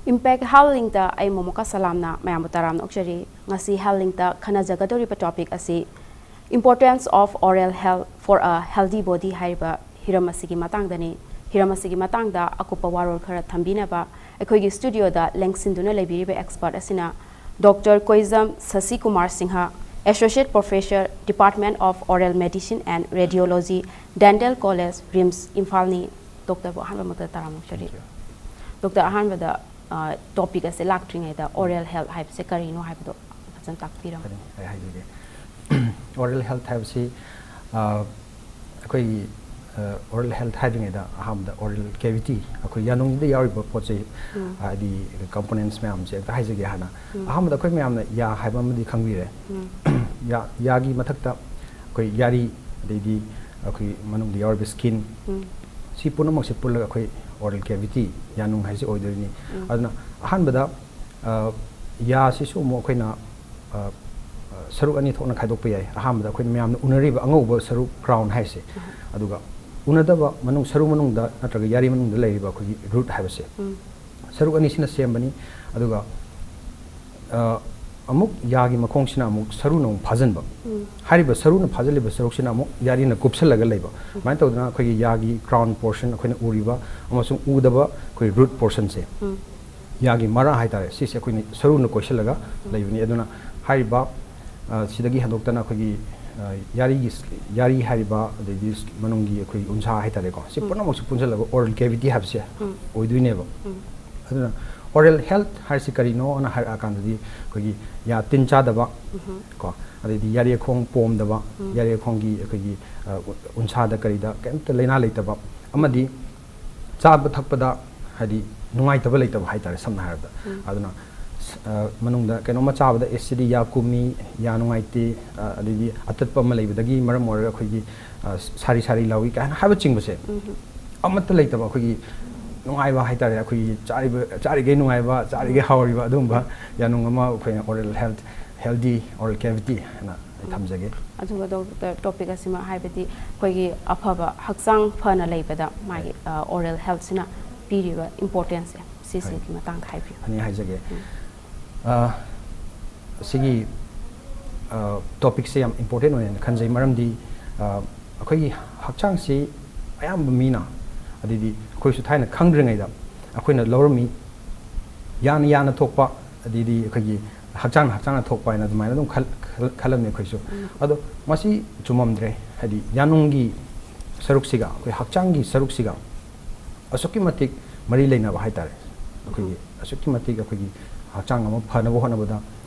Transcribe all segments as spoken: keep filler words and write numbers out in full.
Impact Health Linkꯇ ꯑꯩ ꯃꯣꯃꯣꯀꯥ ꯁꯂꯥꯝꯅ ꯃꯌꯥꯝꯕꯨ ꯇꯔꯥꯝꯅ ꯑꯣꯛꯆꯔꯤ꯫ ꯉꯁꯤ Health Linkꯇ ꯈꯟꯅꯖꯒꯗꯧꯔꯤꯕ topic ꯑꯁꯤ Importance of Oral Health for a Healthy Body ꯍꯥꯏꯔꯤꯕ ꯍꯤꯔꯝ ꯑꯁꯤꯒꯤ ꯃꯇꯥꯡꯗꯅꯤ꯫ ꯍꯤꯔꯝ ꯑꯁꯤꯒꯤ ꯃꯇꯥꯡꯗ ꯑꯀꯨꯞꯄ ꯋꯥꯔꯣꯜ ꯈꯔ ꯊꯝꯕꯤꯅꯕ ꯑꯩꯈꯣꯏꯒꯤ studioꯗ ꯂꯦꯡꯁꯤꯟꯗꯨꯅ ꯂꯩꯕꯤꯔꯤꯕ expert ꯑꯁꯤꯅ Doctor ꯀꯣꯏꯖꯝ ꯁꯁꯤ Kumar Singh, Associate Professor, Department of Oral Medicine and Radiology, Dental College, RIMS, ꯏꯝꯐꯥꯜꯅꯤ꯫ Doctorꯕꯨ ꯑꯍꯥꯟꯕꯃꯛꯇ ꯇꯔꯥꯝꯅ ꯑꯣꯛꯆꯔꯤ꯫ Thank you. Doctor, ꯑꯍꯥꯟꯕꯗ topic ꯑꯁꯦ ꯂꯥꯛꯇ꯭ꯔꯤꯉꯩꯗ oral health ꯍꯥꯏꯕꯁꯦ ꯀꯔꯤꯅꯣ ꯍꯥꯏꯕꯗꯣ ꯐꯖꯅ ꯇꯥꯛꯄꯤꯔꯝꯃꯨ꯫ ꯐꯅꯤ, ꯑꯩ ꯍꯥꯏꯖꯒꯦ꯫ Oral health ꯍꯥꯏꯕꯁꯤ ꯑ, ꯑꯩꯈꯣꯏꯒꯤ oral health ꯍꯥꯏꯗ꯭ꯔꯤꯉꯩꯗ ꯑꯍꯥꯟꯕꯗ oral cavity, ꯑꯩꯈꯣꯏ ꯌꯥꯅꯨꯡꯁꯤꯗ ꯌꯥꯎꯔꯤꯕ ꯄꯣꯠ ꯆꯩ, ꯎꯝ꯫ ꯍꯥꯏꯗꯤ components ꯃꯌꯥꯝꯁꯦ ꯑꯝꯇ ꯍꯥꯏꯖꯒꯦ ꯍꯥꯟꯅ꯫ ꯎꯝ꯫ ꯑꯍꯥꯟꯕꯗ ꯑꯩꯈꯣꯏ ꯃꯌꯥꯝꯅ ꯌꯥ ꯍꯥꯏꯕ ꯑꯃꯗꯤ ꯈꯪꯕꯤꯔꯦ꯫ ꯎꯝ꯫ ꯌꯥ-, ꯌꯥꯒꯤ ꯃꯊꯛꯇ ꯑꯩꯈꯣꯏ ꯌꯥꯔꯤ, ꯑꯗꯩꯗꯤ ꯑꯩꯈꯣꯏ ꯃꯅꯨꯡꯗ ꯌꯥꯎꯔꯤꯕ skin, ꯎꯝ꯫ ꯁꯤ ꯄꯨꯝꯅꯃꯛꯁꯦ ꯄꯨꯜꯂꯒ ꯑꯩꯈꯣꯏ oral cavity, ꯌꯥꯅꯨꯡ ꯍꯥꯏꯁꯤ ꯑꯣꯏꯗꯣꯏꯅꯤ꯫ ꯎꯝ꯫ ꯑꯗꯨꯅ ꯑꯍꯥꯟꯕꯗ ꯑ, ꯌꯥꯁꯤꯁꯨ ꯑꯃꯨꯛ ꯑꯩꯈꯣꯏꯅ, ꯑ, ꯑ, ꯁꯔꯨꯛ ꯑꯅꯤ ꯊꯣꯛꯅ ꯈꯥꯏꯗꯣꯛꯄ ꯌꯥꯏ꯫ ꯑꯍꯥꯟꯕꯗ ꯑꯩꯈꯣꯏꯅ ꯃꯌꯥꯝꯅ ꯎꯅꯔꯤꯕ ꯑꯉꯧꯕ ꯁꯔꯨꯛ, crown ꯍꯥꯏꯁꯦ, ꯑꯗꯨꯒ ꯎꯅꯗꯕ ꯃꯅꯨꯡ, ꯁꯔꯨ ꯃꯅꯨꯡꯗ ꯅꯠꯇ꯭ꯔꯒ ꯌꯥꯔꯤ ꯃꯅꯨꯡꯗ ꯂꯩꯔꯤꯕ ꯑꯩꯈꯣꯏꯒꯤ root ꯍꯥꯏꯕꯁꯦ, ꯎꯝ꯫ ꯁꯔꯨꯛ ꯑꯅꯤꯁꯤꯅ ꯁꯦꯝꯕꯅꯤ꯫ ꯑꯗꯨꯒ, ꯑ, ꯑꯃꯨꯛ ꯌꯥꯒꯤ ꯃꯈꯣꯡꯁꯤꯅ ꯑꯃꯨꯛ ꯁꯔꯨꯅ ꯑꯃꯨꯛ ꯐꯥꯖꯤꯟꯕ꯫ ꯎꯝ꯫ ꯍꯥꯏꯔꯤꯕ ꯁꯔꯨꯅ ꯐꯥꯖꯤꯜꯂꯤꯕ ꯁꯔꯨꯛꯁꯤꯅ ꯑꯃꯨꯛ ꯌꯥꯔꯤꯅ ꯀꯨꯞꯁꯜꯂꯒ ꯂꯩꯕ꯫ ꯁꯨꯃꯥꯏꯅ ꯇꯧꯗꯅ ꯑꯩꯈꯣꯏꯒꯤ ꯌꯥꯒꯤ crown portion, ꯑꯩꯈꯣꯏꯅ ꯎꯔꯤꯕ ꯑꯃꯁꯨꯡ ꯎꯗꯕ ꯑꯩꯈꯣꯏ root portionꯁꯦ, ꯎꯝ꯫ ꯌꯥꯒꯤ ꯃꯔꯥ ꯍꯥꯏꯇꯥꯔꯦ, ꯁꯤꯁꯦ ꯑꯩꯈꯣꯏꯅ ꯁꯔꯨꯅ ꯀꯣꯏꯁꯤꯜꯂꯒ ꯂꯩꯕꯅꯤ꯫ ꯑꯗꯨꯅ ꯍꯥꯏꯔꯤꯕ, ꯑ, ꯁꯤꯗꯒꯤ ꯍꯦꯟꯗꯣꯛꯇꯅ ꯑꯩꯈꯣꯏꯒꯤ, ꯑ, ꯌꯥꯔꯤꯒꯤ, ꯌꯥꯔꯤ ꯍꯥꯏꯔꯤꯕ, ꯑꯗꯩꯗꯤ ꯃꯅꯨꯡꯒꯤ ꯑꯩꯈꯣꯏꯒꯤ ꯎꯟꯁꯥ ꯍꯥꯏꯇꯥꯔꯦꯀꯣ, ꯁꯤ ꯎꯝ꯫ ꯄꯨꯝꯅꯃꯛꯁꯦ ꯄꯨꯟꯁꯤꯜꯂꯒ oral cavity ꯍꯥꯏꯕꯁꯦ ꯎꯝ꯫ ꯑꯣꯏꯗꯣꯏꯅꯦꯕ꯫ ꯎꯝ꯫ ꯑꯗꯨꯅ oral health ꯍꯥꯏꯔꯤꯁꯤ ꯀꯔꯤꯅꯣꯅ ꯍꯥꯏꯔꯛꯑꯀꯥꯟꯗꯗꯤ ꯑꯩꯈꯣꯏꯒꯤ ꯌꯥ ꯇꯤꯟ ꯆꯥꯗꯕ, ꯎꯝ꯫ ꯀꯣ, ꯑꯗꯩꯗꯤ ꯌꯥꯔꯤꯈꯣꯡ ꯄꯣꯝꯗꯕ, ꯎꯝ꯫ ꯌꯥꯔꯤꯈꯣꯡꯒꯤ ꯑꯩꯈꯣꯏꯒꯤ, ꯑ, ꯎꯟꯁꯥꯗ ꯀꯔꯤꯗ ꯀꯩꯝꯇ ꯂꯥꯏꯅꯥ ꯂꯩꯇꯕ, ꯑꯃꯗꯤ ꯆꯥꯕ ꯊꯛꯄꯗ ꯍꯥꯏꯗꯤ ꯅꯨꯡꯉꯥꯏꯇꯕ ꯂꯩꯇꯕ ꯍꯥꯏꯇꯥꯔꯦ, ꯁꯝꯅ ꯍꯥꯏꯔꯕꯗ꯫ ꯎꯝ꯫ ꯑꯗꯨꯅ, ꯑ, ꯃꯅꯨꯡꯗ ꯀꯩꯅꯣꯝꯃ ꯆꯥꯕꯗ, "ꯑꯦ, ꯁꯤꯗꯤ ꯌꯥ ꯀꯨꯝꯃꯤ, ꯌꯥ ꯅꯨꯡꯉꯥꯏꯇꯦ", ꯑ, ꯑꯗꯩꯗꯤ ꯑꯇꯠꯄ ꯑꯃ ꯂꯩꯕꯗꯒꯤ ꯃꯔꯝ ꯑꯣꯏꯔꯒ ꯑꯩꯈꯣꯏꯒꯤ, ꯑ, ꯁꯥꯔꯤ ꯁꯥꯔꯤ ꯂꯥꯎꯏ ꯀꯥꯏꯅ ꯍꯥꯏꯕ ꯆꯤꯡꯕꯁꯦ, ꯎꯝ꯫ ꯑꯃꯠꯇ ꯂꯩꯇꯕ, ꯑꯩꯈꯣꯏꯒꯤ ꯅꯨꯡꯉꯥꯏꯕ ꯍꯥꯏꯇꯥꯔꯦ, ꯑꯩꯈꯣꯏꯒꯤ ꯆꯥꯔꯤꯕ, ꯆꯥꯔꯤꯈꯩ ꯅꯨꯡꯉꯥꯏꯕ, ꯆꯥꯔꯤꯈꯩ ꯍꯥꯎꯔꯤꯕ ꯑꯗꯨꯒꯨꯝꯕ ꯌꯥꯅꯨꯡ ꯑꯃ ꯑꯩꯈꯣꯏꯅ oral health, healthy oral cavity ꯍꯥꯏꯅ ꯑꯩ ꯊꯝꯖꯒꯦ꯫ ꯑꯗꯨꯒ Doctor, topic ꯑꯁꯤꯃ, ꯍꯥꯏꯕꯗꯤ ꯑꯩꯈꯣꯏꯒꯤ ꯑꯐꯕ ꯍꯛꯆꯥꯡ ꯐꯅ ꯂꯩꯕꯗ ꯃꯥꯒꯤ, ꯑ, oral healthꯁꯤꯅ ꯄꯤꯔꯤꯕ importanceꯁꯦ, ꯁꯤꯁꯤꯒꯤ ꯃꯇꯥꯡꯗ ꯍꯥꯏꯕꯤꯌꯨ꯫ ꯑꯅꯤ ꯍꯥꯏꯖꯒꯦ꯫ ꯑ, ꯁꯤꯒꯤ, ꯑ, ꯇꯣꯄꯤꯛꯁꯦ ꯌꯥꯝ ꯏꯝꯄꯣꯔꯇꯦꯟ ꯑꯣꯏꯅ ꯈꯟꯖꯩ, ꯃꯔꯝꯗꯤ, ꯑ, ꯑꯩꯈꯣꯏꯒꯤ ꯍꯛꯆꯥꯡꯁꯤ ꯑꯌꯥꯝꯕ ꯃꯤꯅ, ꯑꯗꯩꯗꯤ ꯑꯩꯈꯣꯏꯁꯨ ꯊꯥꯏꯅ ꯈꯪꯗ꯭ꯔꯤꯉꯩꯗ ꯑꯩꯈꯣꯏꯅ ꯂꯧꯔꯝꯃꯤ, ꯌꯥꯅ ꯌꯥꯅ ꯊꯣꯛꯄ, ꯑꯗꯩꯗꯤ ꯑꯩꯈꯣꯏꯒꯤ ꯍꯛꯆꯥꯡꯅ ꯍꯛꯆꯥꯡꯅ ꯊꯣꯛꯄ ꯍꯥꯏꯅ ꯑꯗꯨꯃꯥꯏꯅ ꯑꯗꯨꯝ ꯈꯜ-, ꯈꯜ-, ꯈꯜꯂꯝꯃꯤ ꯑꯩꯈꯣꯏꯁꯨ꯫ ꯑꯗꯣ ꯃꯁꯤ ꯆꯨꯝꯃꯝꯗ꯭ꯔꯦ꯫ ꯍꯥꯏꯗꯤ ꯌꯥꯅꯨꯡꯒꯤ ꯁꯔꯨꯛꯁꯤꯒ ꯑꯩꯈꯣꯏ ꯍꯛꯆꯥꯡꯒꯤ ꯁꯔꯨꯛꯁꯤꯒ ꯑꯁꯨꯛꯀꯤ ꯃꯇꯤꯛ ꯃꯔꯤ ꯂꯩꯅꯕ ꯍꯥꯏꯇꯥꯔꯦ꯫ ꯑꯩꯈꯣꯏꯒꯤ ꯑꯁꯨꯛꯀꯤ ꯃꯇꯤꯛ ꯑꯩꯈꯣꯏꯒꯤ ꯍꯛꯆꯥꯡ ꯑꯃ ꯐꯅꯕ ꯍꯣꯠꯅꯕꯗ,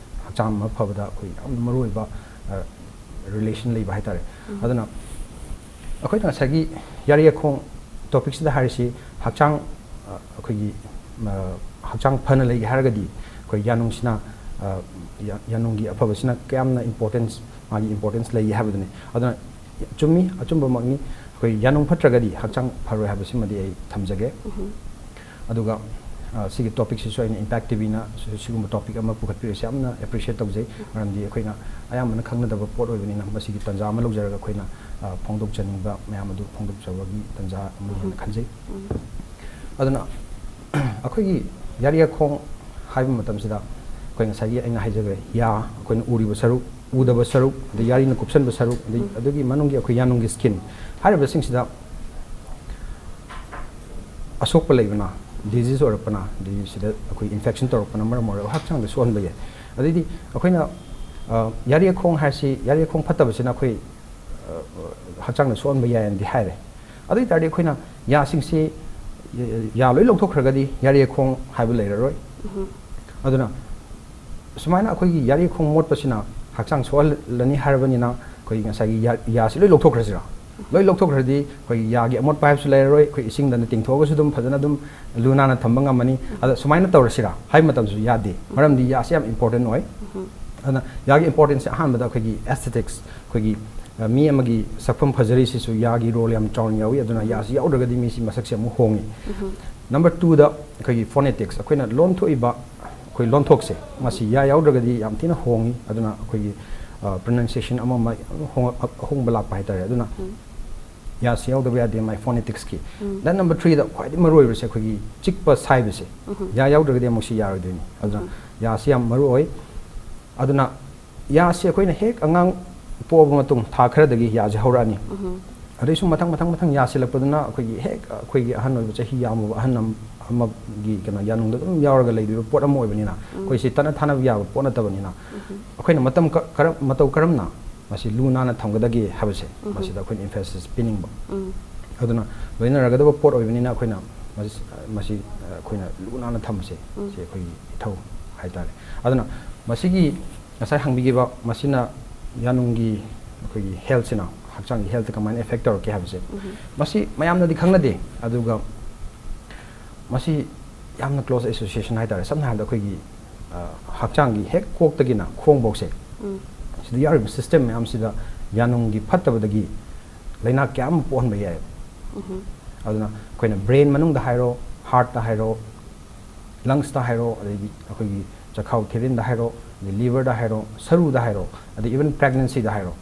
ꯍꯛꯆꯥꯡ ꯑꯃ ꯐꯕꯗ ꯑꯩꯈꯣꯏ ꯌꯥꯝꯅ ꯃꯔꯨꯑꯣꯏꯕ, ꯑ, ꯔꯤꯂꯦꯁꯟ ꯂꯩꯕ ꯍꯥꯏꯇꯥꯔꯦ꯫ ꯑꯗꯨꯅ ꯑꯩꯈꯣꯏꯅ ꯉꯁꯥꯏꯒꯤ ꯌꯥꯔꯤ ꯌꯥꯈꯣꯡ ꯇꯣꯄꯤꯛꯁꯤꯗ ꯍꯥꯏꯔꯤꯁꯤ ꯍꯛꯆꯥꯡ, ꯑ, ꯑꯩꯈꯣꯏꯒꯤ, ꯑ, ꯍꯛꯆꯥꯡ ꯐꯅ ꯂꯩꯒꯦ ꯍꯥꯏꯔꯒꯗꯤ ꯑꯩꯈꯣꯏ ꯌꯥꯅꯨꯡꯁꯤꯅ, ꯑ, ꯌꯥ-, ꯌꯥꯅꯨꯡꯒꯤ ꯑꯐꯕꯁꯤꯅ ꯀꯌꯥꯝꯅ ꯏꯝꯄꯣꯔꯇꯦꯟꯁ, ꯃꯥꯒꯤ ꯏꯝꯄꯣꯔꯇꯦꯟꯁ ꯂꯩꯒꯦ ꯍꯥꯏꯕꯗꯨꯅꯤ꯫ ꯑꯗꯨꯅ ꯆꯨꯝꯃꯤ, ꯑꯆꯨꯝꯕꯃꯛꯅꯤ꯫ ꯑꯩꯈꯣꯏ ꯌꯥꯅꯨꯡ ꯐꯠꯇ꯭ꯔꯒꯗꯤ ꯍꯛꯆꯥꯡ ꯐꯔꯣꯏ ꯍꯥꯏꯕꯁꯤꯃꯗꯤ ꯑꯩ ꯊꯝꯖꯒꯦ꯫ ꯑꯗꯨꯒ, ꯑ, ꯁꯤꯒꯤ ꯇꯣꯄꯤꯛꯁꯤꯁꯨ ꯑꯩꯅ ꯏꯝꯄꯦꯛ ꯇꯤꯚꯤꯅ ꯁꯤ-, ꯁꯤꯒꯨꯝꯕ ꯇꯣꯄꯤꯛ ꯑꯃ ꯄꯨꯈꯠꯄꯤꯔꯤꯁꯦ ꯌꯥꯝꯅ ꯑꯦꯄ꯭ꯔꯤꯁꯤꯌꯦꯠ ꯇꯧꯖꯩ꯫ ꯃꯔꯝꯗꯤ ꯑꯩꯈꯣꯏꯅ ꯑꯌꯥꯝꯕꯅ ꯈꯪꯅꯗꯕ ꯄꯣꯠ ꯑꯣꯏꯕꯅꯤꯅ ꯃꯁꯤꯒꯤ ꯇꯥꯟꯖꯥ ꯑꯃ ꯂꯧꯖꯔꯒ ꯑꯩꯈꯣꯏꯅ, ꯑ, ꯐꯣꯡꯗꯣꯛꯆꯅꯤꯡꯕ ꯃꯌꯥꯝ ꯑꯗꯨ ꯐꯣꯡꯗꯣꯛꯆꯕꯒꯤ ꯇꯥꯟꯖꯥ ꯑꯃꯅꯤ ꯍꯥꯏꯅ ꯈꯟꯖꯩ꯫ ꯑꯗꯨꯅ ꯑꯩꯈꯣꯏꯒꯤ ꯌꯥꯔꯤ ꯌꯥꯈꯣꯡ ꯍꯥꯏꯕ ꯃꯇꯝꯁꯤꯗ ꯑꯩꯈꯣꯏ ꯉꯁꯥꯏꯒꯤ ꯑꯩꯅ ꯍꯥꯏꯖꯈ꯭ꯔꯦ, ꯌꯥ, ꯑꯩꯈꯣꯏꯅ ꯎꯔꯤꯕ ꯁꯔꯨꯛ, ꯎꯗꯕ ꯁꯔꯨꯛ, ꯑꯗꯩ ꯌꯥꯔꯤꯅ ꯀꯨꯞꯁꯟꯕ ꯁꯔꯨꯛ, ꯑꯗꯩ ꯑꯗꯨꯒꯤ ꯃꯅꯨꯡꯒꯤ ꯑꯩꯈꯣꯏ ꯌꯥꯅꯨꯡꯒꯤ ꯁ꯭ꯀꯤꯟ ꯍꯥꯏꯔꯤꯕꯁꯤꯡꯁꯤꯗ ꯑꯁꯣꯛꯄ ꯂꯩꯕꯅ, ꯗꯤꯖꯤꯖ ꯑꯣꯏꯔꯛꯄꯅ, ꯑꯗꯩ ꯁꯤꯗ ꯑꯩꯈꯣꯏ ꯏꯟꯐꯦꯛꯁꯟ ꯇꯧꯔꯛꯄꯅ ꯃꯔꯝ ꯑꯣꯏꯔꯒ ꯍꯛꯆꯥꯡꯗ ꯁꯣꯛꯍꯟꯕ ꯌꯥꯏ꯫ ꯑꯗꯩꯗꯤ ꯑꯩꯈꯣꯏꯅ, ꯑ, ꯌꯥꯔꯤ ꯌꯥꯈꯣꯡ ꯍꯥꯏꯁꯤ, ꯌꯥꯔꯤ ꯌꯥꯈꯣꯡ ꯐꯠꯇꯕꯁꯤꯅ ꯑꯩꯈꯣꯏ, ꯑ, ꯍꯛꯆꯥꯡꯗ ꯁꯣꯛꯍꯟꯕ ꯌꯥꯏꯅꯗꯤ ꯍꯥꯏꯔꯦ꯫ ꯑꯗꯨ ꯑꯣꯏ ꯇꯥꯔꯗꯤ ꯑꯩꯈꯣꯏꯅ ꯌꯥꯁꯤꯡꯁꯤ, ꯌꯥ ꯂꯣꯏ ꯂꯧꯊꯣꯛꯈ꯭ꯔꯒꯗꯤ ꯌꯥꯔꯤ ꯌꯥꯈꯣꯡ ꯍꯥꯏꯕ ꯂꯩꯔꯔꯣꯏ꯫ ꯑꯗꯨꯅ ꯁꯨꯃꯥꯏꯅ ꯑꯩꯈꯣꯏꯒꯤ ꯌꯥꯔꯤ ꯌꯥꯈꯣꯡ ꯃꯣꯠꯄꯁꯤꯅ ꯍꯛꯆꯥꯡ ꯁꯣꯛꯍꯜꯂꯅꯤ ꯍꯥꯏꯔꯕꯅꯤꯅ ꯑꯩꯈꯣꯏ ꯉꯁꯥꯏꯒꯤ ꯌꯥ-, ꯌꯥꯁꯤ ꯂꯣꯏ ꯂꯧꯊꯣꯛꯈ꯭ꯔꯁꯤꯔꯥ? ꯂꯣꯏ ꯂꯧꯊꯣꯛꯈ꯭ꯔꯗꯤ ꯑꯩꯈꯣꯏ ꯌꯥꯒꯤ ꯑꯃꯣꯠꯄ ꯍꯥꯏꯕꯁꯨ ꯂꯩꯔꯔꯣꯏ, ꯑꯩꯈꯣꯏ ꯏꯁꯤꯡꯗꯅ ꯇꯤꯡꯊꯣꯛꯑꯒꯁꯨ ꯑꯗꯨꯝ ꯐꯖꯅ ꯑꯗꯨꯝ ꯂꯨ ꯅꯥꯟꯅ ꯊꯝꯕ ꯉꯝꯃꯅꯤ꯫ ꯑꯗ ꯁꯨꯃꯥꯏꯅ ꯇꯧꯔꯁꯤꯔꯥ ꯍꯥꯏꯕ ꯃꯇꯝꯗꯁꯨ ꯌꯥꯗꯦ, ꯃꯔꯝꯗꯤ ꯌꯥꯁꯤ ꯌꯥꯝ ꯏꯝꯄꯣꯔꯇꯦꯟ ꯑꯣꯏ꯫ ꯑꯗꯨꯅ ꯌꯥꯒꯤ ꯏꯝꯄꯣꯔꯇꯦꯟꯁꯁꯦ ꯑꯍꯥꯟꯕꯗ ꯑꯩꯈꯣꯏꯒꯤ ꯑꯦꯁꯊꯦꯇꯤꯛꯁ, ꯑꯩꯈꯣꯏꯒꯤ, ꯑ, ꯃꯤ ꯑꯃꯒꯤ ꯁꯛꯐꯝ ꯐꯖꯔꯤꯁꯤꯁꯨ ꯌꯥꯒꯤ ꯔꯣꯜ ꯌꯥꯝ ꯆꯥꯎꯅ ꯌꯥꯎꯏ꯫ ꯑꯗꯨꯅ ꯌꯥꯁꯤ ꯌꯥꯎꯗ꯭ꯔꯒꯗꯤ ꯃꯤꯁꯤ ꯃꯁꯛꯁꯦ ꯑꯃꯨꯛ ꯍꯣꯡꯉꯤ꯫ ꯅꯝꯕꯔ ꯇꯨꯗ ꯑꯩꯈꯣꯏꯒꯤ ꯐꯣꯅꯦꯇꯤꯛꯁ, ꯑꯩꯈꯣꯏꯅ ꯂꯣꯟ ꯊꯣꯛꯏꯕ ꯑꯩꯈꯣꯏ ꯂꯣꯟꯊꯣꯛꯁꯦ, ꯃꯁꯤ ꯌꯥ ꯌꯥꯎꯗ꯭ꯔꯒꯗꯤ ꯌꯥꯝ ꯊꯤꯅ ꯍꯣꯡꯉꯤ꯫ ꯑꯗꯨꯅ ꯑꯩꯈꯣꯏꯒꯤ, ꯑ, ꯄ꯭ꯔꯣꯅꯟꯁꯤꯌꯦꯁꯟ ꯑꯃ ꯑꯃ ꯌꯥꯝ ꯍꯣꯡ-, ꯑꯍꯣꯡꯕ ꯂꯥꯛꯄ ꯍꯥꯏꯇꯥꯔꯦ꯫ ꯑꯗꯨꯅ ꯌꯥꯁꯤ ꯌꯥꯎꯗꯕ ꯌꯥꯗꯦ ꯃꯥꯏ ꯐꯣꯅꯦꯇꯤꯛꯁꯀꯤ꯫ ꯗꯦꯟ ꯅꯝꯕꯔ ꯊ꯭ꯔꯤꯗ ꯈ꯭ꯋꯥꯏꯗꯒꯤ ꯃꯔꯨ ꯑꯣꯏꯕꯁꯦ ꯑꯩꯈꯣꯏꯒꯤ ꯆꯤꯛꯄ ꯁꯥꯏꯕꯁꯦ꯫ ꯌꯥ ꯌꯥꯎꯗ꯭ꯔꯒꯗꯤ ꯑꯃꯨꯛ ꯁꯤ ꯌꯥꯔꯣꯏꯗꯣꯏꯅꯤ꯫ ꯑꯗꯨꯅ ꯌꯥꯁꯤ ꯌꯥꯝ ꯃꯔꯨ ꯑꯣꯏ꯫ ꯑꯗꯨꯅ ꯌꯥꯁꯤ ꯑꯩꯈꯣꯏꯅ ꯍꯦꯛ ꯑꯉꯥꯡ ꯄꯣꯛꯑꯕ ꯃꯇꯨꯡ ꯊꯥ ꯈꯔꯗꯒꯤ ꯌꯥꯁꯦ ꯍꯧꯔꯛꯑꯅꯤ꯫ ꯑꯗꯩ ꯁꯨꯝ ꯃꯊꯪ ꯃꯊꯪ ꯃꯊꯪ ꯌꯥꯁꯤꯜꯂꯛꯄꯗꯨꯅ ꯑꯩꯈꯣꯏꯒꯤ ꯍꯦꯛ ꯑꯩꯈꯣꯏꯒꯤ ꯑꯍꯟ ꯑꯣꯏꯕ, ꯆꯍꯤ ꯌꯥꯝꯃꯕ ꯑꯍꯟ ꯑꯃ, ꯑꯃꯒꯤ ꯀꯩꯅꯣ ꯌꯥꯅꯨꯡꯗ ꯑꯗꯨꯝ ꯌꯥꯎꯔꯒ ꯂꯩꯗꯣꯏꯕ ꯄꯣꯠ ꯑꯃ ꯑꯣꯏꯕꯅꯤꯅ, ꯑꯩꯈꯣꯏꯁꯤ ꯇꯠꯅ ꯊꯥꯅꯕ ꯌꯥꯕ ꯄꯣꯠ ꯅꯠꯇꯕꯅꯤꯅ, ꯑꯩꯈꯣꯏꯅ ꯃꯇꯝ ꯀ-, ꯀꯔꯝ-, ꯃꯇꯧ ꯀꯔꯝꯅ ꯃꯁꯤ ꯂꯨ ꯅꯥꯟꯅ ꯊꯝꯒꯗꯒꯦ ꯍꯥꯏꯕꯁꯦ ꯃꯁꯤꯗ ꯑꯩꯈꯣꯏꯅ ꯏꯝꯐꯦꯁꯤꯁ ꯄꯤꯅꯤꯡꯕ꯫ ꯑꯗꯨꯅ ꯂꯣꯏꯅꯔꯒꯗꯕ ꯄꯣꯠ ꯑꯣꯏꯕꯅꯤꯅ ꯑꯩꯈꯣꯏꯅ ꯃꯁꯤ, ꯃꯁꯤ ꯑꯩꯈꯣꯏꯅ ꯂꯨ ꯅꯥꯟꯅ ꯊꯝꯕꯁꯦ ꯁꯤ ꯑꯩꯈꯣꯏꯒꯤ ꯏꯊꯧ ꯍꯥꯏꯇꯥꯔꯦ꯫ ꯑꯗꯨꯅ ꯃꯁꯤꯒꯤ ꯉꯁꯥꯏ ꯍꯪꯕꯤꯈꯤꯕ ꯃꯁꯤꯅ ꯌꯥꯅꯨꯡꯒꯤ ꯑꯩꯈꯣꯏꯒꯤ ꯍꯦꯜꯠꯁꯤꯅ, ꯍꯛꯆꯥꯡꯒꯤ ꯍꯦꯜꯠꯇ ꯀꯃꯥꯏꯅ ꯑꯦꯐꯦꯛ ꯇꯧꯔꯛꯀꯦ ꯍꯥꯏꯕꯁꯦ ꯃꯁꯤ ꯃꯌꯥꯝꯅꯗꯤ ꯈꯪꯅꯗꯦ꯫ ꯑꯗꯨꯒ ꯃꯁꯤ ꯌꯥꯝꯅ ꯀ꯭ꯂꯣꯁ ꯑꯦꯁꯣꯁꯤꯌꯦꯁꯟ ꯍꯥꯏꯇꯥꯔꯦ꯫ ꯁꯝꯅ ꯍꯥꯏꯔꯕꯗ ꯑꯩꯈꯣꯏꯒꯤ, ꯑ, ꯍꯛꯆꯥꯡꯒꯤ ꯍꯦꯛ ꯀꯣꯛꯇꯒꯤꯅ ꯈꯣꯡꯐꯧꯁꯦ ꯁꯤꯗ ꯌꯥꯎꯔꯤꯕ ꯁꯤꯁꯇꯦꯝ ꯃꯌꯥꯝꯁꯤꯗ ꯌꯥꯅꯨꯡꯒꯤ ꯐꯠꯇꯕꯗꯒꯤ ꯂꯥꯏꯅꯥ ꯀꯌꯥ ꯑꯃ ꯄꯣꯛꯍꯟꯕ ꯌꯥꯏ꯫ ꯑꯗꯨꯅ ꯑꯩꯈꯣꯏꯅ ꯕ꯭ꯔꯦꯟ ꯃꯅꯨꯡꯗ ꯍꯥꯏꯔꯣ, ꯍꯥꯔꯠꯇ ꯍꯥꯏꯔꯣ, ꯂꯪꯁꯇ ꯍꯥꯏꯔꯣ, ꯑꯗꯒꯤ ꯑꯩꯈꯣꯏꯒꯤ ꯆꯈꯥꯎ ꯊꯤꯔꯤꯟꯗ ꯍꯥꯏꯔꯣ, ꯑꯗꯩ ꯂꯤꯚꯔꯗ ꯍꯥꯏꯔꯣ, ꯁꯔꯨꯗ ꯍꯥꯏꯔꯣ, ꯑꯗꯩ ꯏꯚꯟ ꯄ꯭ꯔꯦꯒꯅꯦꯟꯁꯤꯗ ꯍꯥꯏꯔꯣ,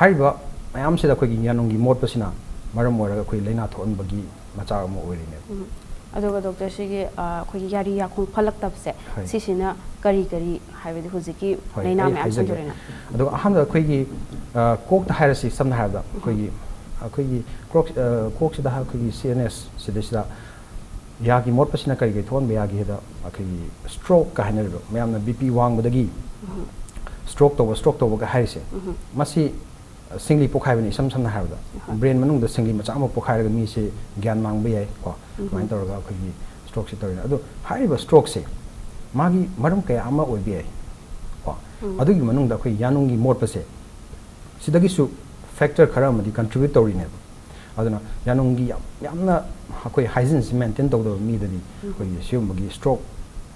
ꯍꯥꯏꯔꯤꯕ ꯃꯌꯥꯝꯁꯤꯗ ꯑꯩꯈꯣꯏꯒꯤ ꯌꯥꯅꯨꯡꯒꯤ ꯃꯣꯠꯄꯁꯤꯅ ꯃꯔꯝ ꯑꯣꯏꯔꯒ ꯑꯩꯈꯣꯏ ꯂꯥꯏꯅꯥ ꯊꯣꯛꯍꯟꯕꯒꯤ ꯃꯆꯥꯛ ꯑꯃ ꯑꯣꯏꯔꯤꯅꯦꯕ꯫ ꯑꯗꯨꯒ ꯗꯣꯛꯇꯔ, ꯁꯤꯒꯤ, ꯑ, ꯑꯩꯈꯣꯏꯒꯤ ꯌꯥꯔꯤ ꯌꯥꯈꯣꯡ ꯐꯠꯂꯛꯇꯕꯁꯦ, ꯍꯣꯏ꯫ ꯁꯤꯁꯤꯅ ꯀꯔꯤ ꯀꯔꯤ ꯍꯥꯏꯕꯗꯤ ꯍꯧꯖꯤꯛꯀꯤ ꯍꯣꯏ, ꯂꯥꯏꯅꯥ ꯑꯩ ꯃꯌꯥꯝ ꯍꯥꯏꯖꯒꯦ꯫ ꯁꯟꯗꯣꯔꯛꯏꯅ? ꯑꯗꯨꯒ ꯑꯍꯥꯟꯕꯗ ꯑꯩꯈꯣꯏꯒꯤ, ꯑ, ꯀꯣꯛꯇ ꯍꯥꯏꯔꯁꯤ, ꯁꯝꯅ ꯍꯥꯏꯔꯕꯗ ꯑꯩꯈꯣꯏꯒꯤ, ꯑꯩꯈꯣꯏꯒꯤ ꯀ꯭ꯔꯣꯛ-, ꯑ, ꯀꯣꯛꯁꯤꯗ ꯑꯩꯈꯣꯏꯒꯤ ꯁꯤ ꯑꯦꯟ ꯑꯦꯁ ꯁꯤꯗꯩꯁꯤꯗ ꯌꯥꯒꯤ ꯃꯣꯠꯄꯁꯤꯅ ꯀꯔꯤ ꯀꯔꯤ ꯊꯣꯛꯍꯟꯕ ꯌꯥꯒꯦ ꯍꯥꯏꯗ, ꯑꯩꯈꯣꯏꯒꯤ ꯁ꯭ꯇ꯭ꯔꯣꯛꯀ ꯍꯥꯏꯅꯔꯤꯕ, ꯃꯌꯥꯝꯅ ꯕꯤ ꯄꯤ ꯋꯥꯡꯕꯗꯒꯤ ꯁ꯭ꯇ꯭ꯔꯣꯛ ꯇꯧꯕ, ꯁ꯭ꯇ꯭ꯔꯣꯛ ꯇꯧꯕꯒ ꯍꯥꯏꯔꯤꯁꯦ, ꯃꯁꯤ ꯁꯤꯡꯂꯤ ꯄꯣꯛꯈꯥꯏꯕꯅꯤ꯫ ꯏꯁꯝ ꯁꯝꯅ ꯍꯥꯏꯔꯕꯗ, ꯕ꯭ꯔꯦꯟ ꯃꯅꯨꯡꯗ ꯁꯤꯡꯂꯤ ꯃꯆꯥ ꯑꯃ ꯄꯣꯛꯈꯥꯏꯔꯒ ꯃꯤꯁꯦ ꯒ꯭ꯌꯥꯟ ꯃꯥꯡꯕ ꯌꯥꯏ ꯀꯣ꯫ ꯑꯗꯨꯃꯥꯏꯅ ꯇꯧꯔꯒ ꯑꯩꯈꯣꯏꯒꯤ ꯁ꯭ꯇ꯭ꯔꯣꯛꯁꯦ ꯇꯧꯔꯤꯅꯦ꯫ ꯑꯗꯣ ꯍꯥꯏꯔꯤꯕ ꯁ꯭ꯇ꯭ꯔꯣꯛꯁꯦ ꯃꯥꯒꯤ ꯃꯔꯝ ꯀꯌꯥ ꯑꯃ ꯑꯣꯏꯕ ꯌꯥꯏ ꯀꯣ꯫ ꯑꯗꯨꯒꯤ ꯃꯅꯨꯡꯗ ꯑꯩꯈꯣꯏ ꯌꯥꯅꯨꯡꯒꯤ ꯃꯣꯠꯄꯁꯦ ꯁꯤꯗꯒꯤꯁꯨ ꯐꯦꯛꯇꯔ ꯈꯔ ꯑꯃꯗꯤ ꯀꯟꯇ꯭ꯔꯤꯕ꯭ꯌꯨꯠ ꯇꯧꯔꯤꯅꯦꯕ꯫ ꯑꯗꯨꯅ ꯌꯥꯅꯨꯡꯒꯤ ꯌꯥꯝ, ꯌꯥꯝꯅ ꯑꯩꯈꯣꯏ ꯍꯥꯏꯖꯤꯟꯁꯤ ꯃꯦꯟꯇꯦꯟ ꯇꯧꯗꯕ ꯃꯤꯗꯗꯤ ꯑꯩꯈꯣꯏꯒꯤ ꯁꯤꯒꯨꯝꯕꯒꯤ ꯁ꯭ꯇ꯭ꯔꯣꯛ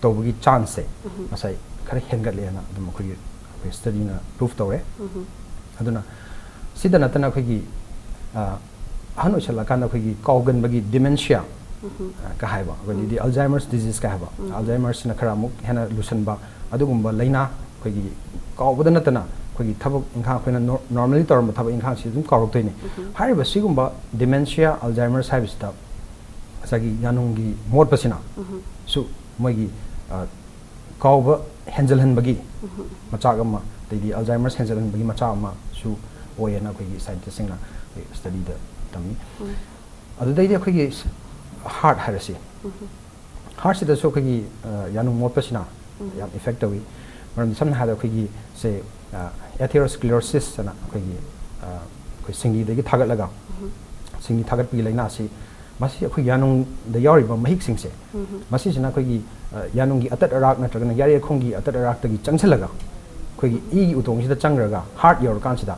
ꯇꯧꯕꯒꯤ ꯆꯥꯟꯁꯁꯦ ꯉꯁꯥꯏ ꯈꯔ ꯍꯦꯟꯒꯠꯂꯦꯅ ꯑꯗꯨꯝ ꯑꯩꯈꯣꯏꯒꯤ, ꯑꯩꯈꯣꯏ ꯁ꯭ꯇꯗꯤꯅ ꯄ꯭ꯔꯨꯐ ꯇꯧꯔꯦ꯫ ꯑꯗꯨꯅ ꯁꯤꯗ ꯅꯠꯇꯅ ꯑꯩꯈꯣꯏꯒꯤ, ꯑ, ꯑꯍꯟ ꯑꯣꯏꯁꯜꯂꯀꯥꯟꯗ ꯑꯩꯈꯣꯏꯒꯤ ꯀꯥꯎꯒꯟꯕꯒꯤ ꯗꯤꯃꯦꯟꯁꯤꯌꯥ, ꯑ, ꯀ ꯍꯥꯏꯕ, ꯑꯩꯈꯣꯏꯒꯤꯗꯤ ꯑꯜꯖꯥꯏꯃꯔꯁ ꯗꯤꯖꯤꯁ ꯀ ꯍꯥꯏꯕ, ꯑꯜꯖꯥꯏꯃꯔꯁꯤꯅ ꯈꯔ ꯑꯃꯨꯛ ꯍꯦꯟꯅ ꯂꯨꯁꯟꯕ, ꯑꯗꯨꯒꯨꯝꯕ ꯂꯥꯏꯅꯥ, ꯑꯩꯈꯣꯏꯒꯤ ꯀꯥꯎꯕꯗ ꯅꯠꯇꯅ ꯑꯩꯈꯣꯏꯒꯤ ꯊꯕꯛ ꯏꯪꯈꯥꯡ, ꯑꯩꯈꯣꯏꯅ normally ꯇꯧꯔꯝꯕ ꯊꯕꯛ ꯏꯪꯈꯥꯡꯁꯤ ꯑꯗꯨꯝ ꯀꯥꯎꯔꯛꯇꯣꯏꯅꯤ꯫ ꯍꯥꯏꯔꯤꯕ ꯁꯤꯒꯨꯝꯕ dementia, Alzheimer's ꯍꯥꯏꯕꯁꯤꯗ ꯉꯁꯥꯏꯒꯤ ꯌꯥꯅꯨꯡꯒꯤ ꯃꯣꯠꯄꯁꯤꯅ ꯁꯨ ꯃꯣꯏꯒꯤ, ꯑ, ꯀꯥꯎꯕ ꯍꯦꯟꯖꯜꯍꯟꯕꯒꯤ ꯃꯆꯥꯛ ꯑꯃ, ꯑꯗꯩꯗꯤ Alzheimer's ꯍꯦꯟꯖꯜꯍꯟꯕꯒꯤ ꯃꯆꯥꯛ ꯑꯃꯁꯨ ꯑꯣꯏꯌꯦꯅ ꯑꯩꯈꯣꯏꯒꯤ scientistꯁꯤꯡꯅ ꯑꯩꯈꯣꯏ studyꯗ ꯇꯝꯃꯤ꯫ ꯑꯗꯨꯗꯩꯗꯤ ꯑꯩꯈꯣꯏꯒꯤ heart ꯍꯥꯏꯔꯁꯤ꯫ Heartꯁꯤꯗꯁꯨ ꯑꯩꯈꯣꯏꯒꯤ, ꯑ, ꯌꯥꯅꯨꯡ ꯃꯣꯠꯄꯁꯤꯅ ꯌꯥꯝ effect ꯇꯧꯏ꯫ ꯃꯔꯝꯗꯤ ꯁꯝꯅ ꯍꯥꯏꯔꯕꯗ ꯑꯩꯈꯣꯏꯒꯤ ꯁꯦ, ꯑ, atherosclerosis ꯍꯥꯏꯅ ꯑꯩꯈꯣꯏꯒꯤ, ꯑ, ꯑꯩꯈꯣꯏ ꯁꯤꯡꯂꯤꯗꯒꯤ ꯊꯥꯒꯠꯂꯒ ꯁꯤꯡꯂꯤ ꯊꯥꯒꯠꯄꯒꯤ ꯂꯥꯏꯅꯥꯁꯤ, ꯃꯁꯤ ꯑꯩꯈꯣꯏ ꯌꯥꯅꯨꯡꯗ ꯌꯥꯎꯔꯤꯕ ꯃꯍꯤꯛꯁꯤꯡꯁꯦ, ꯃꯁꯤꯁꯤꯅ ꯑꯩꯈꯣꯏꯒꯤ, ꯑ, ꯌꯥꯅꯨꯡꯒꯤ ꯑꯇꯠ ꯑꯔꯥꯛ ꯅꯠꯇ꯭ꯔꯒꯅ ꯌꯥꯔꯦ ꯈꯣꯡꯒꯤ ꯑꯇꯠ ꯑꯔꯥꯛꯇꯒꯤ ꯆꯪꯁꯤꯜꯂꯒ ꯑꯩꯈꯣꯏꯒꯤ ꯏꯒꯤ ꯎꯇꯣꯡꯁꯤꯗ ꯆꯪꯈ꯭ꯔꯒ heart ꯌꯧꯔꯀꯥꯟꯁꯤꯗ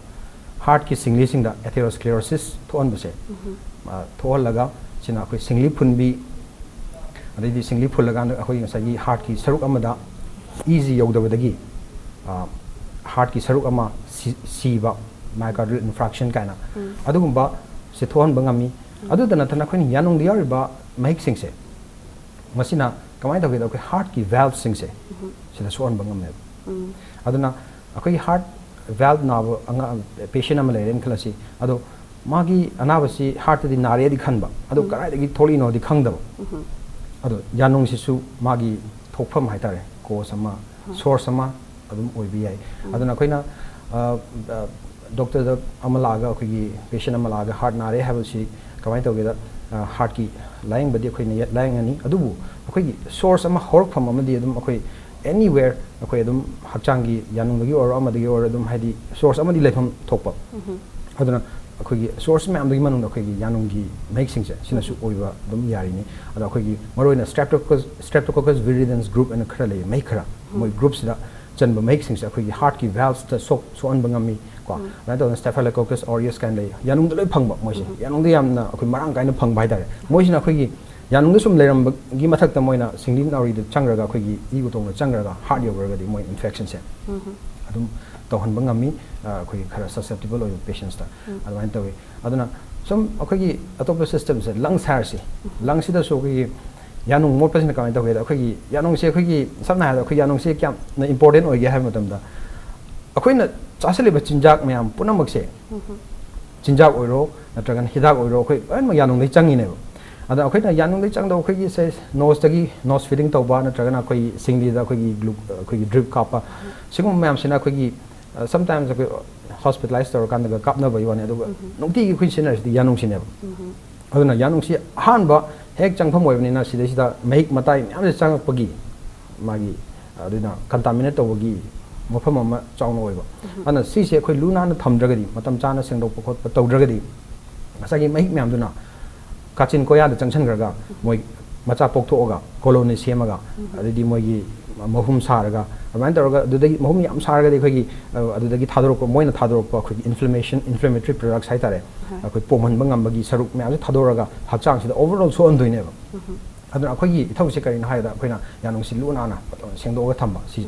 heartꯀꯤ ꯁꯤꯡꯂꯤꯁꯤꯡꯗ atherosclerosis ꯊꯣꯛꯍꯟꯕꯁꯦ, ꯑ, ꯊꯣꯛꯍꯜꯂꯒ ꯁꯤꯅ ꯑꯩꯈꯣꯏ ꯁꯤꯡꯂꯤ ꯐꯨꯟꯕꯤ, ꯑꯗꯩꯗꯤ ꯁꯤꯡꯂꯤ ꯐꯨꯜꯂꯀꯥꯟꯗ ꯑꯩꯈꯣꯏ ꯉꯁꯥꯏꯒꯤ heartꯀꯤ ꯁꯔꯨꯛ ꯑꯃꯗ ꯏꯁꯤ ꯌꯧꯗꯕꯗꯒꯤ, ꯑ, heartꯀꯤ ꯁꯔꯨꯛ ꯑꯃ ꯁꯤ-, ꯁꯤꯕ, myocardial infarction ꯀꯥꯏꯅ, ꯑꯗꯨꯒꯨꯝꯕ ꯁꯦ ꯊꯣꯛꯍꯟꯕ ꯉꯝꯃꯤ꯫ ꯑꯗꯨꯗ ꯅꯠꯇꯅ ꯑꯩꯈꯣꯏꯅ ꯌꯥꯅꯨꯡꯗ ꯌꯥꯎꯔꯤꯕ ꯃꯍꯤꯛꯁꯤꯡꯁꯦ, ꯃꯁꯤꯅ ꯀꯃꯥꯏꯅ ꯇꯧꯒꯦꯗ, ꯑꯩꯈꯣꯏ heartꯀꯤ valveꯁꯤꯡꯁꯦ ꯁꯤꯗ ꯁꯣꯛꯍꯟꯕ ꯉꯝꯃꯦꯕ꯫ ꯑꯗꯨꯅ ꯑꯩꯈꯣꯏꯒꯤ heart valve ꯅꯥꯕ ꯑꯉꯥꯡ, patient ꯑꯃ ꯂꯩꯔꯦꯅ ꯈꯜꯂꯁꯤ, ꯑꯗꯣ ꯃꯥꯒꯤ ꯑꯅꯥꯕꯁꯤ heartꯇꯗꯤ ꯅꯥꯔꯦꯗꯤ ꯈꯟꯕ, ꯑꯗꯣ ꯀꯗꯥꯏꯗꯒꯤ ꯊꯣꯛꯂꯛꯏꯅꯣꯗꯤ ꯈꯪꯗꯕ꯫ ꯑꯗꯣ ꯌꯥꯅꯨꯡꯁꯤꯁꯨ ꯃꯥꯒꯤ ꯊꯣꯛꯐꯝ ꯍꯥꯏꯇꯥꯔꯦ, cause ꯑꯃ, source ꯑꯃ ꯑꯗꯨꯝ ꯑꯣꯏꯕ ꯌꯥꯏ꯫ ꯑꯗꯨꯅ ꯑꯩꯈꯣꯏꯅ, ꯑ, ꯑ, doctorꯗ ꯑꯃ ꯂꯥꯛꯑꯒ, ꯑꯩꯈꯣꯏꯒꯤ patient ꯑꯃ ꯂꯥꯛꯑꯒ heart ꯅꯥꯔꯦ ꯍꯥꯏꯕꯁꯤ ꯀꯃꯥꯏꯅ ꯇꯧꯒꯦꯗ, ꯑ, heartꯀꯤ ꯂꯥꯌꯦꯡꯕꯗꯤ ꯑꯩꯈꯣꯏꯅ ꯌꯦ-, ꯂꯥꯌꯦꯡꯉꯅꯤ, ꯑꯗꯨꯕꯨ ꯑꯩꯈꯣꯏꯒꯤ source ꯑꯃ, ꯍꯧꯔꯛꯐꯝ ꯑꯃꯗꯤ ꯑꯗꯨꯝ ꯑꯩꯈꯣꯏ anywhere ꯑꯩꯈꯣꯏ ꯑꯗꯨꯝ ꯍꯛꯆꯥꯡꯒꯤ ꯌꯥꯅꯨꯡꯗꯒꯤ ꯑꯣꯏꯔꯣ, ꯑꯃꯗꯒꯤ ꯑꯣꯏꯔꯣ, ꯑꯗꯨꯝ ꯍꯥꯏꯗꯤ source ꯑꯃꯗꯤ ꯂꯩꯐꯝ ꯊꯣꯛꯄ꯫ ꯑꯗꯨꯅ ꯑꯩꯈꯣꯏꯒꯤ source ꯃꯌꯥꯝꯗꯨꯒꯤ ꯃꯅꯨꯡꯗ ꯑꯩꯈꯣꯏꯒꯤ ꯌꯥꯅꯨꯡꯒꯤ ꯃꯍꯤꯛꯁꯤꯡꯁꯦ ꯁꯤꯅꯁꯨ ꯑꯣꯏꯕ ꯑꯗꯨꯝ ꯌꯥꯔꯤꯅꯤ꯫ ꯑꯗꯣ ꯑꯩꯈꯣꯏꯒꯤ ꯃꯔꯨꯑꯣꯏꯅ Streptococcus, Streptococcus viridans group ꯍꯥꯏꯅ ꯈꯔ ꯂꯩꯌꯦ, ꯃꯍꯤꯛ ꯈꯔ, ꯃꯣꯏ groupꯁꯤꯗ ꯆꯟꯕ ꯃꯍꯤꯛꯁꯤꯡꯁꯦ ꯑꯩꯈꯣꯏꯒꯤ heartꯀꯤ valvesꯇ ꯁꯣꯛ-, ꯁꯣꯛꯍꯟꯕ ꯉꯝꯃꯤ ꯀꯣ꯫ ꯑꯗꯨꯃꯥꯏꯅ ꯇꯧꯗꯅ Staphylococcus aureus ꯀꯥꯏꯅ ꯂꯩ, ꯌꯥꯅꯨꯡꯗ ꯂꯣꯏ ꯐꯪꯕ ꯃꯣꯏꯁꯦ, ꯌꯥꯅꯨꯡꯗ ꯌꯥꯝꯅ ꯑꯩꯈꯣꯏ ꯃꯔꯥꯡ ꯀꯥꯏꯅ ꯐꯪꯕ ꯍꯥꯏꯇꯥꯔꯦ꯫ ꯃꯣꯏꯁꯤꯅ ꯑꯩꯈꯣꯏꯒꯤ ꯌꯥꯅꯨꯡꯗ ꯁꯨꯝ ꯂꯩꯔꯝꯕꯒꯤ ꯃꯊꯛꯇ ꯃꯣꯏꯅ ꯁꯤꯡꯂꯤ ꯅꯥꯎꯔꯤꯗ ꯆꯪꯈ꯭ꯔꯒ, ꯑꯩꯈꯣꯏꯒꯤ ꯏ ꯎꯇꯣꯡꯗ ꯆꯪꯈ꯭ꯔꯒ heart ꯌꯧꯈ꯭ꯔꯒꯗꯤ ꯃꯣꯏ infectionꯁꯦ ꯑꯗꯨꯝ ꯇꯧꯍꯟꯕ ꯉꯝꯃꯤ, ꯑ, ꯑꯩꯈꯣꯏꯒꯤ ꯈꯔ susceptible ꯑꯣꯏꯕ patientsꯇ꯫ ꯑꯗꯨꯃꯥꯏꯅ ꯇꯧꯋꯤ꯫ ꯑꯗꯨꯅ ꯁꯨꯝ ꯑꯩꯈꯣꯏꯒꯤ ꯑꯇꯣꯞꯄ systemꯁꯦ, lungs ꯍꯥꯏꯔꯁꯤ, lungsꯁꯤꯗꯁꯨ ꯑꯩꯈꯣꯏꯒꯤ ꯌꯥꯅꯨꯡ ꯃꯣꯠꯄꯁꯤꯅ ꯀꯃꯥꯏꯅ ꯇꯧꯒꯦꯗ, ꯑꯩꯈꯣꯏꯒꯤ ꯌꯥꯅꯨꯡꯁꯦ, ꯑꯩꯈꯣꯏꯒꯤ ꯁꯝꯅ ꯍꯥꯏꯔꯕꯗ ꯑꯩꯈꯣꯏ ꯌꯥꯅꯨꯡꯁꯦ ꯀꯌꯥꯝꯅ important ꯑꯣꯏꯒꯦ ꯍꯥꯏꯕ ꯃꯇꯝꯗ, ꯑꯩꯈꯣꯏꯅ ꯆꯥꯁꯤꯜꯂꯤꯕ ꯆꯤꯟꯖꯥꯛ ꯃꯌꯥꯝ ꯄꯨꯝꯅꯃꯛꯁꯦ, ꯆꯤꯟꯖꯥꯛ ꯑꯣꯏꯔꯣ ꯅꯠꯇ꯭ꯔꯒꯅ ꯍꯤꯗꯥꯛ ꯑꯣꯏꯔꯣ, ꯑꯩꯈꯣꯏ ꯂꯣꯏꯅꯃꯛ ꯌꯥꯅꯨꯡꯗꯒꯤ ꯆꯪꯉꯤꯅꯦꯕ꯫ ꯑꯗ ꯑꯩꯈꯣꯏꯅ ꯌꯥꯅꯨꯡꯗꯒꯤ ꯆꯪꯗꯕ ꯑꯩꯈꯣꯏꯒꯤ ꯁꯦ ꯅꯣꯁꯇꯒꯤ, ꯅꯣꯁ ꯐꯤꯗꯤꯡ ꯇꯧꯕ ꯅꯠꯇ꯭ꯔꯒꯅ ꯑꯩꯈꯣꯏꯒꯤ ꯁꯤꯡꯂꯤꯗ ꯑꯩꯈꯣꯏꯒꯤ ꯒ꯭ꯂꯨ-, ꯑꯩꯈꯣꯏꯒꯤ ꯗ꯭ꯔꯤꯞ ꯀꯥꯞꯄ, ꯁꯤꯒꯨꯝꯕ ꯃꯌꯥꯝꯁꯤꯅ ꯑꯩꯈꯣꯏꯒꯤ, ꯑ, sometimes ꯑꯩꯈꯣꯏ ꯍꯣꯁꯄꯤꯇꯥꯂꯥꯏꯁ ꯇꯧꯔꯀꯥꯟꯗꯒ ꯀꯥꯞꯅꯕꯒꯤ ꯋꯥꯅꯤ꯫ ꯑꯗꯨꯒ ꯅꯨꯡꯇꯤꯒꯤ ꯑꯩꯈꯣꯏ ꯁꯤꯖꯤꯟꯅꯔꯤꯁꯤꯗꯤ ꯌꯥꯅꯨꯡꯁꯤꯅꯦꯕ꯫ ꯑꯗꯨꯅ ꯌꯥꯅꯨꯡꯁꯤ ꯑꯍꯥꯟꯕ ꯍꯦꯛ ꯆꯪꯐꯝ ꯑꯣꯏꯕꯅꯤꯅ ꯁꯤꯗꯩꯁꯤꯗ ꯃꯍꯤꯛ ꯃꯇꯥꯏ ꯃꯌꯥꯝꯁꯦ ꯆꯪꯉꯛꯄꯒꯤ ꯃꯥꯒꯤ, ꯑꯗꯨꯅ ꯀꯟꯇꯥꯃꯤꯅꯦꯠ ꯇꯧꯕꯒꯤ ꯃꯐꯝ ꯑꯃ ꯆꯥꯎꯅ ꯑꯣꯏꯕ꯫ ꯑꯗꯨꯅ ꯁꯤꯁꯦ ꯑꯩꯈꯣꯏ ꯂꯨ ꯅꯥꯟꯅ ꯊꯝꯗ꯭ꯔꯒꯗꯤ, ꯃꯇꯝ ꯆꯥꯅ ꯁꯦꯡꯗꯣꯛꯄ ꯈꯣꯠꯄ ꯇꯧꯗ꯭ꯔꯒꯗꯤ, ꯉꯁꯥꯏꯒꯤ ꯃꯍꯤꯛ ꯃꯌꯥꯝꯗꯨꯅ ꯀꯥꯆꯤꯟ ꯀꯣꯌꯥꯗ ꯆꯪꯁꯤꯟꯈ꯭ꯔꯒ ꯃꯣꯏ ꯃꯆꯥ ꯄꯣꯛꯊꯣꯛꯑꯒ ꯀꯣꯂꯣꯅꯤ ꯁꯦꯝꯃꯒ, ꯑꯗꯩꯗꯤ ꯃꯣꯏꯒꯤ ꯃꯍꯨꯝ ꯁꯥꯔꯒ, ꯑꯗꯨꯃꯥꯏꯅ ꯇꯧꯔꯒ ꯑꯗꯨꯗꯒꯤ ꯃꯍꯨꯝ ꯌꯥꯝ ꯁꯥꯔꯒꯗꯤ ꯑꯩꯈꯣꯏꯒꯤ, ꯑ, ꯑꯗꯨꯗꯒꯤ ꯊꯥꯗꯣꯔꯛꯄ, ꯃꯣꯏꯅ ꯊꯥꯗꯣꯔꯛꯄ ꯑꯩꯈꯣꯏꯒꯤ ꯏꯟꯐ꯭ꯂꯦꯃꯦꯁꯟ, ꯏꯟꯐ꯭ꯂꯦꯃꯦꯇꯔꯤ ꯄ꯭ꯔꯗꯛꯁ ꯍꯥꯏꯇꯥꯔꯦ, ꯑꯩꯈꯣꯏ ꯄꯣꯝꯍꯟꯕ ꯉꯝꯕꯒꯤ ꯁꯔꯨꯛ ꯃꯌꯥꯝꯁꯦ ꯊꯥꯗꯣꯔꯒ ꯍꯛꯆꯥꯡꯁꯤꯗ ꯑꯣꯚꯔꯑꯣꯜ ꯁꯣꯛꯍꯟꯗꯣꯏꯅꯦꯕ꯫ ꯑꯗꯨꯅ ꯑꯩꯈꯣꯏꯒꯤ ꯏꯊꯧꯁꯦ ꯀꯔꯤꯅꯣ ꯍꯥꯏꯕꯗ ꯑꯩꯈꯣꯏꯅ ꯌꯥꯅꯨꯡꯁꯤ ꯂꯨ ꯅꯥꯟꯅ ꯐꯖꯅ ꯁꯦꯡꯗꯣꯛꯑꯒ ꯊꯝꯕ ꯁꯤ-,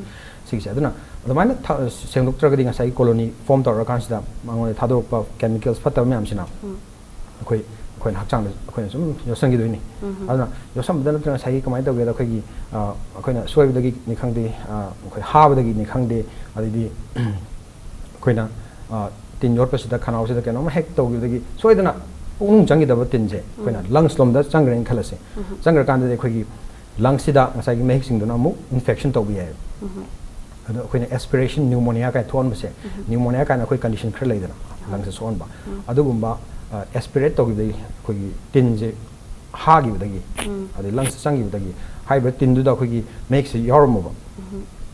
ꯁꯤꯒꯤꯁꯦ꯫ ꯑꯗꯨꯅ ꯑꯗꯨꯃꯥꯏꯅ ꯊ-, ꯁꯦꯡꯗꯣꯛꯇ꯭ꯔꯒꯗꯤ ꯉꯁꯥꯏꯒꯤ ꯀꯣꯂꯣꯅꯤ ꯐꯣꯝ ꯇꯧꯔꯀꯥꯟꯁꯤꯗ ꯃꯉꯣꯟꯗ ꯊꯥꯗꯣꯔꯛꯄ ꯀꯦꯃꯤꯀꯦꯜꯁ ꯐꯠꯇꯕ ꯃꯌꯥꯝꯁꯤꯅ ꯑꯩꯈꯣꯏ, ꯑꯩꯈꯣꯏꯅ ꯍꯛꯆꯥꯡꯗ ꯑꯩꯈꯣꯏꯅ ꯁꯨꯝ ꯌꯣꯠꯁꯟꯈꯤꯗꯣꯏꯅꯤ꯫ ꯑꯗꯨꯅ ꯌꯣꯠꯁꯟꯕꯗ ꯅꯠꯇꯅ ꯉꯁꯥꯏꯒꯤ ꯀꯃꯥꯏꯅ ꯇꯧꯒꯦꯗ ꯑꯩꯈꯣꯏꯒꯤ, ꯑ, ꯑꯩꯈꯣꯏꯅ ꯁꯣꯏꯕꯗꯒꯤꯅꯤ ꯈꯪꯗꯦ, ꯑ, ꯑꯩꯈꯣꯏ ꯍꯥꯕꯗꯒꯤꯅꯤ ꯈꯪꯗꯦ, ꯑꯗꯩꯗꯤ ꯑꯩꯈꯣꯏꯅ, ꯑ, ꯇꯤꯟ ꯌꯣꯠꯄꯁꯤꯗ ꯈꯅꯥꯎꯁꯤꯗ ꯀꯩꯅꯣꯝ ꯍꯦꯛ ꯇꯧꯈꯤꯕꯗꯒꯤ ꯁꯣꯏꯗꯅ ꯄꯨꯛꯅꯨꯡ ꯆꯪꯈꯤꯗꯕ ꯇꯤꯟꯁꯦ ꯑꯩꯈꯣꯏꯅ ꯂꯪꯁ ꯂꯣꯝꯗ ꯆꯪꯈ꯭ꯔꯦꯅ ꯈꯜꯂꯁꯦ꯫ ꯆꯪꯈ꯭ꯔꯀꯥꯟꯗꯗꯤ ꯑꯩꯈꯣꯏꯒꯤ ꯂꯪꯁꯁꯤꯗ ꯉꯁꯥꯏꯒꯤ ꯃꯍꯤꯛꯁꯤꯡꯗꯨꯅ ꯑꯃꯨꯛ ꯏꯟꯐꯦꯛꯁꯟ ꯇꯧꯕ ꯌꯥꯏꯌꯦꯕ꯫ ꯑꯗꯣ ꯑꯩꯈꯣꯏꯅ ꯑꯦꯁꯄꯤꯔꯦꯁꯟ ꯅ꯭ꯌꯨꯃꯣꯅꯤꯌꯥ ꯀꯥꯏꯅ ꯊꯣꯛꯍꯟꯕꯁꯦ, ꯅ꯭ꯌꯨꯃꯣꯅꯤꯌꯥ ꯀꯥꯏꯅ ꯑꯩꯈꯣꯏ ꯀꯟꯗꯤꯁꯟ ꯈꯔ ꯂꯩꯗꯅ, ꯂꯪꯁꯇ ꯁꯣꯛꯍꯟꯕ, ꯑꯗꯨꯒꯨꯝꯕ, ꯑ, ꯑꯦꯁꯄꯤꯔꯦꯠ ꯇꯧꯈꯤꯕꯗꯒꯤ ꯑꯩꯈꯣꯏꯒꯤ ꯇꯤꯟꯁꯦ ꯍꯥꯈꯤꯕꯗꯒꯤ, ꯑꯗꯩ ꯂꯪꯁꯇ ꯆꯪꯈꯤꯕꯗꯒꯤ ꯍꯥꯏꯔꯤꯕ ꯇꯤꯟꯗꯨꯗ ꯑꯩꯈꯣꯏꯒꯤ ꯃꯍꯤꯛꯁꯦ ꯌꯥꯎꯔꯝꯃꯕ,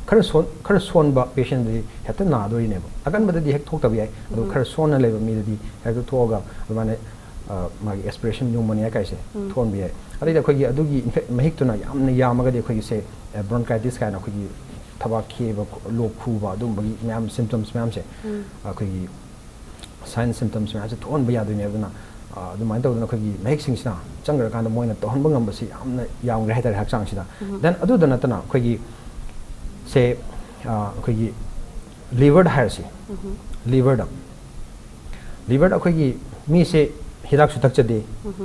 ꯈꯔ ꯁꯣꯟ-, ꯈꯔ ꯁꯣꯟꯕ ꯄꯦꯁꯦꯟꯗꯗꯤ ꯍꯦꯛꯇ ꯅꯥꯗꯣꯔꯤꯅꯦꯕ꯫ ꯑꯀꯟꯕꯗꯗꯤ ꯍꯦꯛ ꯊꯣꯛꯇꯕ ꯌꯥꯏ, ꯑꯗꯣ ꯈꯔ ꯁꯣꯟꯅ ꯂꯩꯕ ꯃꯤꯗꯗꯤ ꯍꯦꯛꯇ ꯊꯣꯛꯑꯒ ꯑꯗꯨꯃꯥꯏꯅ, ꯑ, ꯃꯥꯒꯤ ꯑꯦꯁꯄꯤꯔꯦꯁꯟ ꯅ꯭ꯌꯨꯃꯣꯅꯤꯌꯥ ꯀꯥꯏꯁꯦ ꯊꯣꯛꯍꯟꯕ ꯌꯥꯏ꯫ ꯑꯗꯩꯗꯤ ꯑꯩꯈꯣꯏꯒꯤ ꯑꯗꯨꯒꯤ ꯏꯟꯐꯦꯛ-, ꯃꯍꯤꯛꯇꯨꯅ ꯌꯥꯝꯅ ꯌꯥꯝꯃꯒꯗꯤ ꯑꯩꯈꯣꯏꯒꯤꯁꯦ, ꯑ, ꯕ꯭ꯔꯣꯟꯀꯥꯏꯇꯤꯁ ꯀꯥꯏꯅ ꯑꯩꯈꯣꯏꯒꯤ ꯊꯕꯥꯛ ꯈꯦꯕ, ꯈꯣ-, ꯂꯣꯛ ꯈꯨꯕ ꯑꯗꯨꯒꯨꯝꯕꯒꯤ ꯃꯌꯥꯝ ꯁꯤꯝꯇꯝꯁ ꯃꯌꯥꯝꯁꯦ ꯑꯩꯈꯣꯏꯒꯤ ꯁꯥꯏꯟ ꯁꯤꯝꯇꯝꯁ ꯃꯌꯥꯝꯁꯦ ꯊꯣꯛꯍꯟꯕ ꯌꯥꯗꯣꯏꯅꯦ꯫ ꯑꯗꯨꯅ, ꯑ, ꯑꯗꯨꯃꯥꯏꯅ ꯇꯧꯗꯅ ꯑꯩꯈꯣꯏꯒꯤ ꯃꯍꯤꯛꯁꯤꯡꯁꯤꯅ ꯆꯪꯈ꯭ꯔꯀꯥꯟꯗ ꯃꯣꯏꯅ ꯇꯧꯍꯟꯕ ꯉꯝꯕꯁꯤ ꯌꯥꯝꯅ ꯌꯥꯝꯈ꯭ꯔꯦ ꯍꯥꯏꯇꯥꯔꯦ ꯍꯛꯆꯥꯡꯁꯤꯗ꯫ Then ꯑꯗꯨꯗ ꯅꯠꯇꯅ ꯑꯩꯈꯣꯏꯒꯤ ꯁꯦ, ꯑ, ꯑꯩꯈꯣꯏꯒꯤ ꯂꯤꯚꯔꯗ ꯍꯥꯏꯔꯁꯤ, ꯂꯤꯚꯔꯗ, ꯂꯤꯚꯔꯗ ꯑꯩꯈꯣꯏꯒꯤ ꯃꯤꯁꯦ ꯍꯤꯗꯥꯛꯁꯨ ꯊꯛꯆꯗꯦ,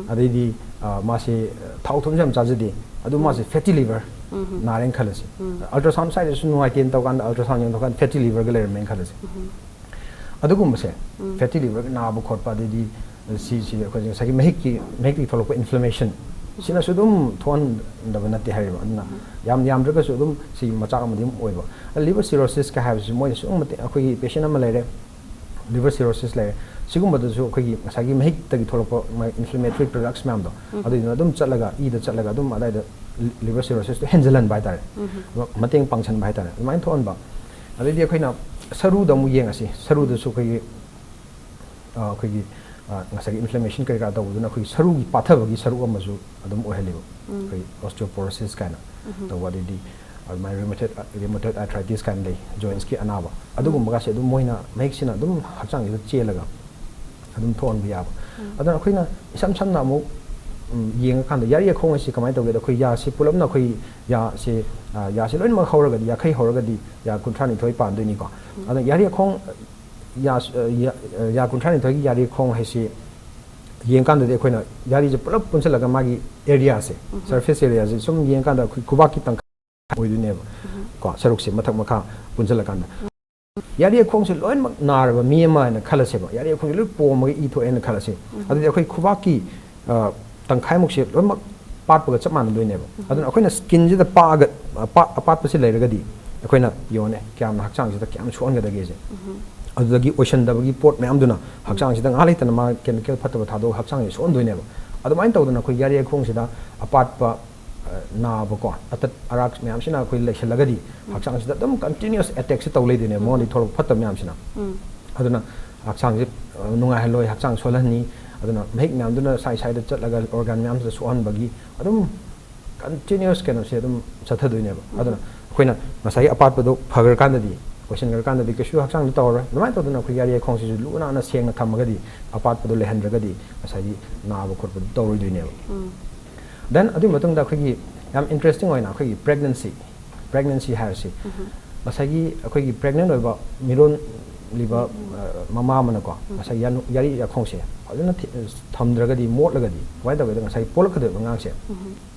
ꯑꯗꯩꯗꯤ, ꯑ, ꯃꯥꯁꯦ ꯊꯥꯎ ꯊꯨꯝꯁꯨ ꯌꯥꯝ ꯆꯥꯖꯗꯦ, ꯑꯗꯨ ꯃꯥꯁꯦ ꯐꯦꯇꯤ ꯂꯤꯚꯔ ꯅꯥꯔꯦꯅ ꯈꯜꯂꯁꯤ꯫ Ultrasound ꯁ꯭ꯋꯥꯏꯗꯁꯨ ꯅꯨꯡꯉꯥꯏꯇꯦꯅ ꯇꯧꯀꯥꯟꯗ, ultrasound ꯌꯦꯡꯊꯣꯛꯀꯥꯟꯗ fatty liver ꯒ ꯂꯩꯔꯝꯃꯦꯅ ꯈꯜꯂꯁꯤ꯫ ꯑꯗꯨꯒꯨꯝꯕꯁꯦ, fatty liver ꯒ ꯅꯥꯕ ꯈꯣꯠꯄ, ꯑꯗꯩꯗꯤ ꯁꯤꯁꯦ ꯑꯩꯈꯣꯏꯁꯦ ꯉꯁꯥꯏꯒꯤ ꯃꯍꯤꯛꯀꯤ, ꯃꯍꯤꯛꯇꯒꯤ ꯊꯣꯛꯂꯛꯄ inflammation ꯁꯤꯅꯁꯨ ꯑꯗꯨꯝ ꯊꯣꯛꯍꯟꯗꯕ ꯅꯠꯇꯦ ꯍꯥꯏꯔꯤꯕ꯫ ꯑꯗꯨꯅ ꯌꯥꯝ ꯌꯥꯝꯗ꯭ꯔꯒꯁꯨ ꯑꯗꯨꯝ ꯁꯤꯒꯤ ꯃꯆꯥꯛ ꯑꯃꯗꯤ ꯑꯗꯨꯝ ꯑꯣꯏꯕ꯫ Liver cirrhosis ꯀ ꯍꯥꯏꯕꯁꯤ ꯃꯣꯏꯅ ꯁꯨꯝ ꯃꯇꯤꯛ, ꯑꯩꯈꯣꯏꯒꯤ patient ꯑꯃ ꯂꯩꯔꯦ, liver cirrhosis ꯂꯩꯔꯦ, ꯁꯤꯒꯨꯝꯕꯗꯁꯨ ꯑꯩꯈꯣꯏꯒꯤ ꯉꯁꯥꯏꯒꯤ ꯃꯍꯤꯛꯇꯒꯤ ꯊꯣꯛꯂꯛꯄ inflammatory products ꯃꯌꯥꯝꯗꯣ, ꯑꯗꯨꯗꯨꯅ ꯑꯗꯨꯝ ꯆꯠꯂꯒ, ꯏꯗ ꯆꯠꯂꯒ ꯑꯗꯨꯝ ꯑꯗꯥꯏꯗ liver cirrhosis ꯇꯣ ꯍꯦꯟꯖꯜꯍꯟꯕ ꯍꯥꯏꯇꯥꯔꯦ꯫ ꯃꯇꯦꯡ ꯄꯥꯡꯁꯟꯕ ꯍꯥꯏꯇꯥꯔꯦ, ꯑꯗꯨꯃꯥꯏꯅ ꯊꯣꯛꯍꯟꯕ꯫ ꯑꯗꯩꯗꯤ ꯑꯩꯈꯣꯏꯅ ꯁꯔꯨꯗ ꯑꯃꯨꯛ ꯌꯦꯡꯉꯁꯤ꯫ ꯁꯔꯨꯗꯁꯨ ꯑꯩꯈꯣꯏꯒꯤ, ꯑ, ꯑꯩꯈꯣꯏꯒꯤ, ꯑ, ꯉꯁꯥꯏꯒꯤ inflammation ꯀꯔꯤ ꯀꯔꯥ ꯇꯧꯕꯗꯨꯅ ꯑꯩꯈꯣꯏꯒꯤ ꯁꯔꯨꯒꯤ ꯄꯥꯊꯕꯒꯤ ꯁꯔꯨꯛ ꯑꯃꯁꯨ ꯑꯗꯨꯝ ꯑꯣꯏꯍꯜꯂꯤꯕ꯫ ꯑꯩꯈꯣꯏ osteoporosis ꯀꯥꯏꯅ ꯇꯧꯕ, ꯑꯗꯩꯗꯤ ꯑꯗꯨꯃꯥꯏꯅ rheumatoid, rheumatoid arthritis ꯀꯥꯏꯅ ꯂꯩ, joints ꯀꯤ ꯑꯅꯥꯕ, ꯑꯗꯨꯒꯨꯝꯕꯒꯁꯦ ꯑꯗꯨꯝ ꯃꯣꯏꯅ ꯃꯍꯤꯛꯁꯤꯅ ꯑꯗꯨꯝ ꯍꯛꯆꯥꯡꯁꯤꯗ ꯆꯦꯜꯂꯒ ꯑꯗꯨꯝ ꯊꯣꯛꯍꯟꯕ ꯌꯥꯕ꯫ ꯑꯗꯨꯅ ꯑꯩꯈꯣꯏꯅ ꯏꯁꯝ ꯁꯝꯅ ꯑꯃꯨꯛ, ꯎꯝ, ꯌꯦꯡꯉꯀꯥꯟꯗ ꯌꯥꯔꯤ ꯌꯥꯈꯣꯡ ꯑꯁꯤ ꯀꯃꯥꯏꯅ ꯇꯧꯒꯦꯗ, ꯑꯩꯈꯣꯏ ꯌꯥꯁꯤ ꯄꯨꯂꯞꯅ ꯑꯩꯈꯣꯏ ꯌꯥꯁꯦ, ꯑ, ꯌꯥꯁꯦ ꯂꯣꯏꯅꯃꯛ ꯍꯧꯔꯒꯗꯤ, ꯌꯥꯈꯩ ꯍꯧꯔꯒꯗꯤ ꯌꯥ ꯀꯨꯟꯊ꯭ꯔꯥꯅꯤꯊꯣꯏ ꯄꯥꯟꯗꯣꯏꯅꯤꯀꯣ꯫ ꯑꯗꯨꯅ ꯌꯥꯔꯤ ꯌꯥꯈꯣꯡ, ꯌꯥ, ꯑ, ꯌꯥ, ꯑ, ꯌꯥ ꯀꯨꯟꯊ꯭ꯔꯥꯅꯤꯊꯣꯏꯒꯤ ꯌꯥꯔꯤ ꯌꯥꯈꯣꯡ ꯍꯥꯏꯁꯤ ꯌꯦꯡꯀꯥꯟꯗꯗꯤ ꯑꯩꯈꯣꯏꯅ ꯌꯥꯔꯤꯁꯦ ꯄꯨꯂꯞ ꯄꯨꯟꯁꯤꯜꯂꯒ ꯃꯥꯒꯤ area ꯁꯦ, surface area ꯁꯦ ꯁꯨꯝ ꯌꯦꯡꯀꯥꯟꯗ ꯑꯩꯈꯣꯏ ꯈꯨꯕꯥꯛꯀꯤ ꯇꯪꯈꯥꯏ ꯑꯣꯏꯗꯣꯏꯅꯦꯕ ꯀꯣ, ꯁꯔꯨꯛꯁꯦ ꯃꯊꯛ ꯃꯈꯥ ꯄꯨꯟꯁꯤꯜꯂꯀꯥꯟꯗ꯫ ꯌꯥꯔꯤ ꯌꯥꯈꯣꯡꯁꯦ ꯂꯣꯏꯅꯃꯛ ꯅꯥꯔꯕ ꯃꯤ ꯑꯃ ꯍꯥꯏꯅ ꯈꯜꯂꯁꯦꯕ, ꯌꯥꯔꯤ ꯌꯥꯈꯣꯡꯁꯦ ꯂꯣꯏ ꯄꯣꯝꯃꯒ ꯏ ꯊꯣꯛꯑꯦꯅ ꯈꯜꯂꯁꯦ꯫ ꯑꯗꯨꯗꯤ ꯑꯩꯈꯣꯏ ꯈꯨꯕꯥꯛꯀꯤ, ꯑ, ꯇꯪꯈꯥꯏꯃꯨꯛꯁꯦ ꯂꯣꯏꯅꯃꯛ ꯄꯥꯠꯄꯒ ꯆꯞ ꯃꯥꯟꯅꯗꯣꯏꯅꯦꯕ꯫ ꯑꯗꯨꯅ ꯑꯩꯈꯣꯏꯅ skin ꯁꯤꯗ ꯄꯥꯛꯑꯒ, ꯑ, ꯄꯥ-, ꯑꯄꯥꯠꯄꯁꯦ ꯂꯩꯔꯒꯗꯤ ꯑꯩꯈꯣꯏꯅ ꯌꯦꯡꯉꯣꯅꯦ, ꯀꯌꯥꯝꯅ ꯍꯛꯆꯥꯡꯁꯤꯗ ꯀꯌꯥꯝ ꯁꯣꯛꯍꯟꯒꯗꯒꯦꯁꯦ꯫ ꯑꯗꯨꯗꯒꯤ ꯑꯣꯏꯁꯟꯗꯕꯒꯤ ꯄꯣꯠ ꯃꯌꯥꯝꯗꯨꯅ ꯍꯛꯆꯥꯡꯁꯤꯗ ꯉꯥꯏꯍꯥꯛ ꯂꯩꯇꯅ ꯃꯥ chemical ꯐꯠꯇꯕ ꯊꯥꯗꯣꯛꯑꯒ ꯍꯛꯆꯥꯡꯁꯦ ꯁꯣꯛꯍꯟꯗꯣꯏꯅꯦꯕ꯫ ꯑꯗꯨꯃꯥꯏꯅ ꯇꯧꯗꯅ ꯑꯩꯈꯣꯏ ꯌꯥꯔꯤ ꯌꯥꯈꯣꯡꯁꯤꯗ ꯑꯄꯥꯠꯄ, ꯑ, ꯅꯥꯕꯀꯣ, ꯑꯇꯠ ꯑꯔꯥꯛ ꯃꯌꯥꯝꯁꯤꯅ ꯑꯩꯈꯣꯏ ꯂꯩꯁꯜꯂꯒꯗꯤ ꯍꯛꯆꯥꯡꯁꯤꯗ ꯑꯗꯨꯝ continuous attack ꯁꯦ ꯇꯧ ꯂꯩꯗꯣꯏꯅꯦꯕ, ꯃꯉꯣꯟꯗꯒꯤ ꯊꯣꯛꯂꯛꯄ ꯐꯠꯇꯕ ꯃꯌꯥꯝꯁꯤꯅ꯫ ꯑꯗꯨꯅ ꯍꯛꯆꯥꯡꯁꯦ, ꯑ, ꯅꯨꯡꯉꯥꯏꯍꯜꯂꯣꯏ, ꯍꯛꯆꯥꯡ ꯁꯣꯜꯍꯟꯅꯤ꯫ ꯑꯗꯨꯅ ꯃꯍꯤꯛ ꯃꯌꯥꯝꯗꯨꯅ ꯁꯥꯏ ꯁꯥꯏꯗ ꯆꯠꯂꯒ organ ꯃꯌꯥꯝꯁꯤꯗ ꯁꯣꯛꯍꯟꯕꯒꯤ ꯑꯗꯨꯝ continuous ꯀꯩꯅꯣꯁꯦ ꯑꯗꯨꯝ ꯆꯠꯊꯗꯣꯏꯅꯦꯕ꯫ ꯑꯗꯨꯅ ꯑꯩꯈꯣꯏꯅ ꯉꯁꯥꯏꯒꯤ ꯑꯄꯥꯠꯄꯗꯣ ꯐꯈ꯭ꯔꯀꯥꯟꯗꯗꯤ, ꯑꯣꯏꯁꯤꯟꯈ꯭ꯔꯀꯥꯟꯗꯗꯤ ꯀꯩꯁꯨ ꯍꯛꯆꯥꯡꯗ ꯇꯧꯔꯔꯣꯏ꯫ ꯑꯗꯨꯃꯥꯏꯅ ꯇꯧꯗꯅ ꯑꯩꯈꯣꯏ ꯌꯥꯔꯤ ꯌꯥꯈꯣꯡꯁꯤꯁꯨ ꯂꯨ ꯅꯥꯟꯅ ꯁꯦꯡꯅ ꯊꯝꯃꯒꯗꯤ, ꯑꯄꯥꯠꯄꯗꯣ ꯂꯩꯍꯟꯗ꯭ꯔꯒꯗꯤ ꯉꯁꯥꯏꯒꯤ ꯅꯥꯕ ꯈꯣꯠꯄꯗꯨ ꯇꯧꯔꯣꯏꯗꯣꯏꯅꯦꯕ꯫ Then ꯑꯗꯨꯒꯤ ꯃꯇꯨꯡꯗ ꯑꯩꯈꯣꯏꯒꯤ ꯌꯥꯝ interesting ꯑꯣꯏꯅ ꯑꯩꯈꯣꯏꯒꯤ pregnancy, pregnancy ꯍꯥꯏꯔꯁꯤ, ꯉꯁꯥꯏꯒꯤ ꯑꯩꯈꯣꯏꯒꯤ pregnant ꯑꯣꯏꯕ ꯃꯤꯔꯣꯜꯂꯤꯕ, ꯑ, ꯃꯃꯥ ꯑꯃꯅꯀꯣ, ꯉꯁꯥꯏ ꯌꯥꯅꯨ-, ꯌꯥꯔꯤ ꯌꯥꯈꯣꯡꯁꯦ ꯐꯖꯅ ꯊꯤ-, ꯊꯝꯗ꯭ꯔꯒꯗꯤ, ꯃꯣꯠꯂꯒꯗꯤ ꯀꯃꯥꯏꯅ ꯇꯧꯒꯦꯗ, ꯉꯁꯥꯏ ꯄꯣꯛꯂꯛꯀꯗꯣꯏꯕ ꯑꯉꯥꯡꯁꯦ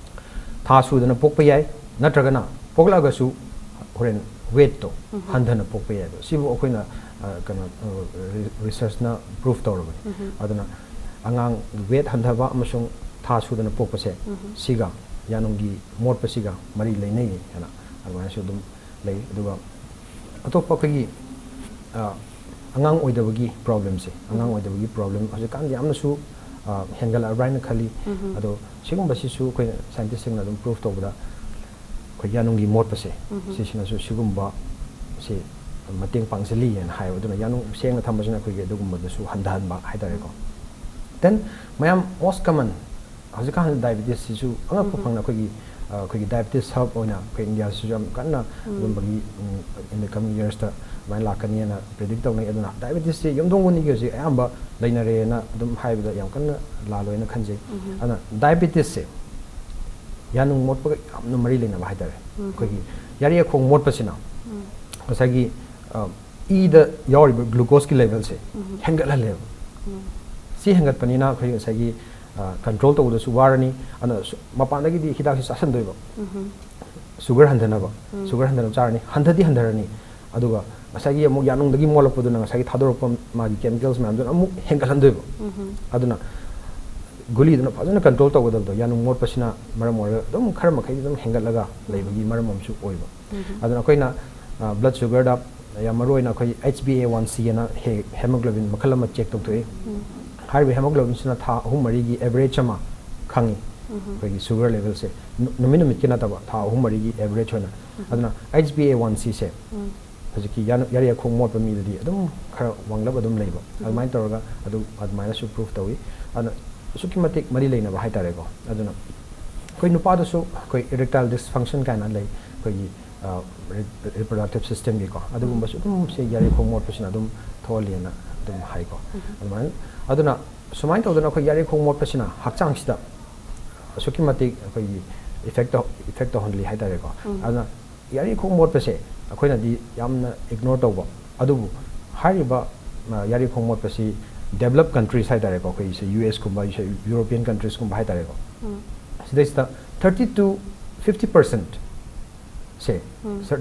ꯊꯥ ꯁꯨꯗꯅ ꯄꯣꯛꯄ ꯌꯥꯏ, ꯅꯠꯇ꯭ꯔꯒꯅ ꯄꯣꯛꯂꯛꯑꯒꯁꯨ ꯍꯣꯔꯦꯟ ꯋꯦꯠꯇꯣ ꯍꯟꯊꯅ ꯄꯣꯛꯄ ꯌꯥꯏꯕ꯫ ꯁꯤꯕꯨ ꯑꯩꯈꯣꯏꯅ ꯑ, ꯀꯩꯅꯣ, ꯔꯤꯁꯔꯁꯅ ꯄ꯭ꯔꯨꯐ ꯇꯧꯔꯕꯅꯤ꯫ ꯑꯗꯨꯅ ꯑꯉꯥꯡ ꯋꯦꯠ ꯍꯟꯊꯕ ꯑꯃꯁꯨꯡ ꯊꯥ ꯁꯨꯗꯅ ꯄꯣꯛꯄꯁꯦ, ꯁꯤꯒ ꯌꯥꯅꯨꯡꯒꯤ ꯃꯣꯠꯄꯁꯤꯒ ꯃꯔꯤ ꯂꯩꯅꯩ ꯍꯥꯏꯅ ꯑꯗꯨꯃꯥꯏꯅꯁꯨ ꯑꯗꯨꯝ ꯂꯩ꯫ ꯑꯗꯨꯒ ꯑꯇꯣꯞꯄ ꯑꯩꯈꯣꯏꯒꯤ ꯑ, ꯑꯉꯥꯡ ꯑꯣꯏꯗꯕꯒꯤ ꯄ꯭ꯔꯣꯕ꯭ꯂꯦꯝꯁꯦ, ꯑꯉꯥꯡ ꯑꯣꯏꯗꯕꯒꯤ ꯄ꯭ꯔꯣꯕ꯭ꯂꯦꯝ ꯍꯧꯖꯤꯛꯀꯥꯟꯗꯤ ꯌꯥꯝꯅꯁꯨ ꯑ, ꯍꯦꯟꯒꯠꯂꯛꯑꯕ꯭ꯔꯥ ꯍꯥꯏꯅ ꯈꯜꯂꯤ꯫ ꯑꯗꯣ ꯁꯤꯒꯨꯝꯕꯁꯤꯁꯨ ꯑꯩꯈꯣꯏꯅ ꯁꯥꯏꯟꯇꯤꯁꯁꯤꯡꯅ ꯑꯗꯨꯝ ꯄ꯭ꯔꯨꯐ ꯇꯧꯕꯗ ꯑꯩꯈꯣꯏ ꯌꯥꯅꯨꯡꯒꯤ ꯃꯣꯠꯄꯁꯦ, ꯁꯤꯁꯤꯅꯁꯨ ꯁꯤꯒꯨꯝꯕꯁꯦ ꯃꯇꯦꯡ ꯄꯥꯡꯁꯤꯜꯂꯤ ꯍꯥꯏꯅ ꯍꯥꯏꯌꯦꯕ꯫ ꯑꯗꯨꯅ ꯌꯥꯅꯨꯡ ꯁꯦꯡꯅ ꯊꯝꯕꯁꯤꯅ ꯑꯩꯈꯣꯏꯒꯤ ꯑꯗꯨꯒꯨꯝꯕꯗꯁꯨ ꯍꯟꯊꯍꯟꯕ ꯍꯥꯏꯇꯥꯔꯦꯀꯣ꯫ ꯗꯦꯟ ꯃꯌꯥꯝ ꯃꯣꯁ ꯀꯃꯟ ꯍꯧꯖꯤꯛꯀꯥꯟ ꯗꯥꯏꯕꯤꯇꯤꯁꯁꯤꯁꯨ ꯑꯉꯛꯄ ꯐꯪꯅ ꯑꯩꯈꯣꯏꯒꯤ ꯑ, ꯑꯩꯈꯣꯏꯒꯤ ꯗꯥꯏꯕꯤꯇꯤꯁ ꯍꯕ ꯑꯣꯏꯅ ꯑꯩꯈꯣꯏ ꯏꯟꯗꯤꯌꯥꯁꯤꯁꯨ ꯌꯥꯝ ꯀꯟꯅ ꯑꯗꯨꯝꯕꯒꯤ, ꯎꯝ, in the coming yearsꯇ ꯑꯗꯨꯃꯥꯏꯅ ꯂꯥꯛꯀꯅꯤꯅ ꯄ꯭ꯔꯤꯗꯤꯛ ꯇꯧꯅꯩ꯫ ꯑꯗꯨꯅ ꯗꯥꯏꯕꯤꯇꯤꯁꯁꯤ ꯌꯨꯝꯊꯣꯡ ꯈꯨꯗꯤꯡꯒꯤ ꯍꯧꯖꯤꯛ ꯑꯌꯥꯝꯕ ꯂꯩꯅꯔꯦꯅ ꯑꯗꯨꯝ ꯍꯥꯏꯕꯗ ꯌꯥꯝ ꯀꯟꯅ ꯂꯥꯜꯂꯣꯏꯅ ꯈꯟꯖꯩ꯫ ꯑꯗꯨꯅ ꯗꯥꯏꯕꯤꯇꯤꯁꯁꯦ ꯌꯥꯅꯨꯡ ꯃꯣꯠꯄꯒ ꯌꯥꯝꯅ ꯃꯔꯤ ꯂꯩꯅꯕ ꯍꯥꯏꯇꯥꯔꯦ꯫ ꯑꯩꯈꯣꯏꯒꯤ ꯌꯥꯔꯤ ꯌꯥꯈꯣꯡ ꯃꯣꯠꯄꯁꯤꯅ ꯉꯁꯥꯏꯒꯤ ꯑ, ꯏꯗ ꯌꯥꯎꯔꯤꯕ ꯒ꯭ꯂꯨꯀꯣꯁꯀꯤ ꯂꯦꯚꯦꯜꯁꯦ ꯍꯦꯟꯒꯠꯍꯜꯂꯦꯕ꯫ ꯁꯤ ꯍꯦꯟꯒꯠꯄꯅꯤꯅ ꯑꯩꯈꯣꯏ ꯉꯁꯥꯏꯒꯤ ꯀꯟꯇ꯭ꯔꯣꯜ ꯇꯧꯕꯗꯁꯨ ꯋꯥꯔꯅꯤ꯫ ꯑꯗꯨꯅ ꯁꯨ- ꯃꯄꯥꯟꯗꯒꯤꯗꯤ ꯍꯤꯗꯥꯛꯁꯤ ꯆꯥꯁꯤꯟꯗꯣꯏꯕ, ꯁꯨꯒꯔ ꯍꯟꯊꯅꯕ꯫ ꯁꯨꯒꯔ ꯍꯟꯊꯅꯕ ꯆꯥꯔꯅꯤ, ꯍꯟꯊꯗꯤ ꯍꯟꯊꯔꯅꯤ, ꯑꯗꯨꯒ ꯉꯁꯥꯏꯒꯤ ꯑꯃꯨꯛ ꯌꯥꯅꯨꯡꯗꯒꯤ ꯃꯣꯠꯂꯛꯄꯗꯨꯅ ꯉꯁꯥꯏꯒꯤ ꯊꯥꯗꯣꯔꯛꯄ ꯃꯥꯒꯤ ꯀꯦꯃꯤꯀꯦꯜꯁ ꯃꯌꯥꯝꯗꯨꯅ ꯑꯃꯨꯛ ꯍꯦꯟꯒꯠꯍꯟꯗꯣꯏꯕ꯫ ꯑꯗꯨꯅ ꯒꯨꯂꯤꯗꯨꯅ ꯐꯖꯅ ꯀꯟꯇ꯭ꯔꯣꯜ ꯇꯧꯒꯗꯕꯗꯣ ꯌꯥꯅꯨꯡ ꯃꯣꯠꯄꯁꯤꯅ ꯃꯔꯝ ꯑꯣꯏꯔꯒ ꯑꯗꯨꯝ ꯈꯔ ꯃꯈꯩꯗꯤ ꯑꯗꯨꯝ ꯍꯦꯟꯒꯠꯂꯒ ꯂꯩꯕꯒꯤ ꯃꯔꯝ ꯑꯃꯁꯨ ꯑꯣꯏꯕ꯫ ꯑꯗꯨꯅ ꯑꯩꯈꯣꯏꯅ ꯕ꯭ꯂꯗ ꯁꯨꯒꯔꯗ ꯌꯥꯝ ꯃꯔꯨ ꯑꯣꯏꯅ ꯑꯩꯈꯣꯏ H b A one C ꯑꯅ ꯍꯦꯃꯣꯒ꯭ꯂꯣꯕꯤꯟ ꯃꯈꯜ ꯑꯃ ꯆꯦꯛ ꯇꯧꯊꯣꯛꯏ꯫ ꯍꯥꯏꯔꯤꯕ ꯍꯦꯃꯣꯒ꯭ꯂꯣꯕꯤꯟꯁꯤꯅ ꯊꯥ ꯑꯍꯨꯝ ꯃꯔꯤꯒꯤ ꯑꯦꯚꯔꯦꯖ ꯑꯃ ꯈꯪꯉꯤ꯫ ꯑꯩꯈꯣꯏꯒꯤ ꯁꯨꯒꯔ ꯂꯦꯚꯦꯜꯁꯦ ꯅꯨ- ꯅꯨꯃꯤꯠ ꯅꯨꯃꯤꯠꯀꯤ ꯅꯠꯇꯕ, ꯊꯥ ꯑꯍꯨꯝ ꯃꯔꯤꯒꯤ ꯑꯦꯚꯔꯦꯖ ꯑꯣꯏꯅ꯫ ꯑꯗꯨꯅ H b A one Cꯁꯦ ꯍꯧꯖꯤꯛꯀꯤ ꯌꯥꯅ- ꯌꯥꯔꯤ ꯌꯥꯈꯣꯡ ꯃꯣꯠꯄ ꯃꯤꯗꯗꯤ ꯑꯗꯨꯝ ꯈꯔ ꯋꯥꯡꯂꯞ ꯑꯗꯨꯝ ꯂꯩꯕ, ꯑꯗꯨꯃꯥꯏꯅ ꯇꯧꯔꯒ ꯑꯗꯨ ꯑꯗꯨꯃꯥꯏꯅꯁꯨ ꯄ꯭ꯔꯨꯐ ꯇꯧꯏ꯫ ꯑꯗꯨꯅ ꯑꯁꯨꯛꯀꯤ ꯃꯇꯤꯛ ꯃꯔꯤ ꯂꯩꯅꯕ ꯍꯥꯏꯇꯥꯔꯦꯀꯣ꯫ ꯑꯗꯨꯅ ꯑꯩꯈꯣꯏ ꯅꯨꯄꯥꯗꯁꯨ ꯑꯩꯈꯣꯏ ꯏꯔꯦꯛꯇꯥꯏꯜ ꯗꯤꯁꯐꯪꯁꯟ ꯀꯥꯏꯅ ꯂꯩ, ꯑꯩꯈꯣꯏꯒꯤ ꯔꯤꯄ꯭ꯔꯗꯛꯇꯤꯞ ꯁꯤꯁꯇꯦꯝꯒꯤꯀꯣ, ꯑꯗꯨꯒꯨꯝꯕꯁꯨ ꯑꯗꯨꯝ ꯁꯤ ꯌꯥꯔꯤ ꯈꯣꯡ ꯃꯣꯠꯄꯁꯤꯅ ꯑꯗꯨꯝ ꯊꯣꯛꯍꯜꯂꯦꯅ ꯑꯗꯨꯝ ꯍꯥꯏꯀꯣ꯫ ꯑꯗꯨꯃꯥꯏꯅ, ꯑꯗꯨꯅ ꯁꯨꯃꯥꯏꯅ ꯇꯧꯗꯅ ꯑꯩꯈꯣꯏ ꯌꯥꯔꯤ ꯈꯣꯡ ꯃꯣꯠꯄꯁꯤꯅ ꯍꯛꯆꯥꯡꯁꯤꯗ ꯑꯁꯨꯛꯀꯤ ꯃꯇꯤꯛ ꯑꯩꯈꯣꯏꯒꯤ ꯏꯐꯦꯛ ꯇꯧ ꯏꯐꯦꯛ ꯇꯧꯍꯜꯂꯤ ꯍꯥꯏꯇꯥꯔꯦꯀꯣ꯫ ꯑꯗꯨꯅ ꯌꯥꯔꯤ ꯈꯣꯡ ꯃꯣꯠꯄꯁꯦ ꯑꯩꯈꯣꯏꯅꯗꯤ ꯌꯥꯝꯅ ꯏꯒꯅꯣꯔ ꯇꯧꯕ, ꯑꯗꯨꯕꯨ ꯍꯥꯏꯔꯤꯕ ꯑ, ꯌꯥꯔꯤ ꯈꯣꯡ ꯃꯣꯠꯄꯁꯤ ꯗꯦꯕꯂꯞ ꯀꯟꯇ꯭ꯔꯤꯁ ꯍꯥꯏꯇꯥꯔꯦꯀꯣ, ꯑꯩꯈꯣꯏꯒꯤ ꯁꯤ ꯌꯨ ꯑꯦꯁ ꯀꯨꯝꯕ, ꯌꯨꯔꯣꯄꯤꯌꯟ ꯀꯟꯇ꯭ꯔꯤꯁꯀꯨꯝꯕ ꯍꯥꯏꯇꯥꯔꯦꯀꯣ, ꯁꯤꯗꯩꯁꯤꯗ thirty to fifty percent say,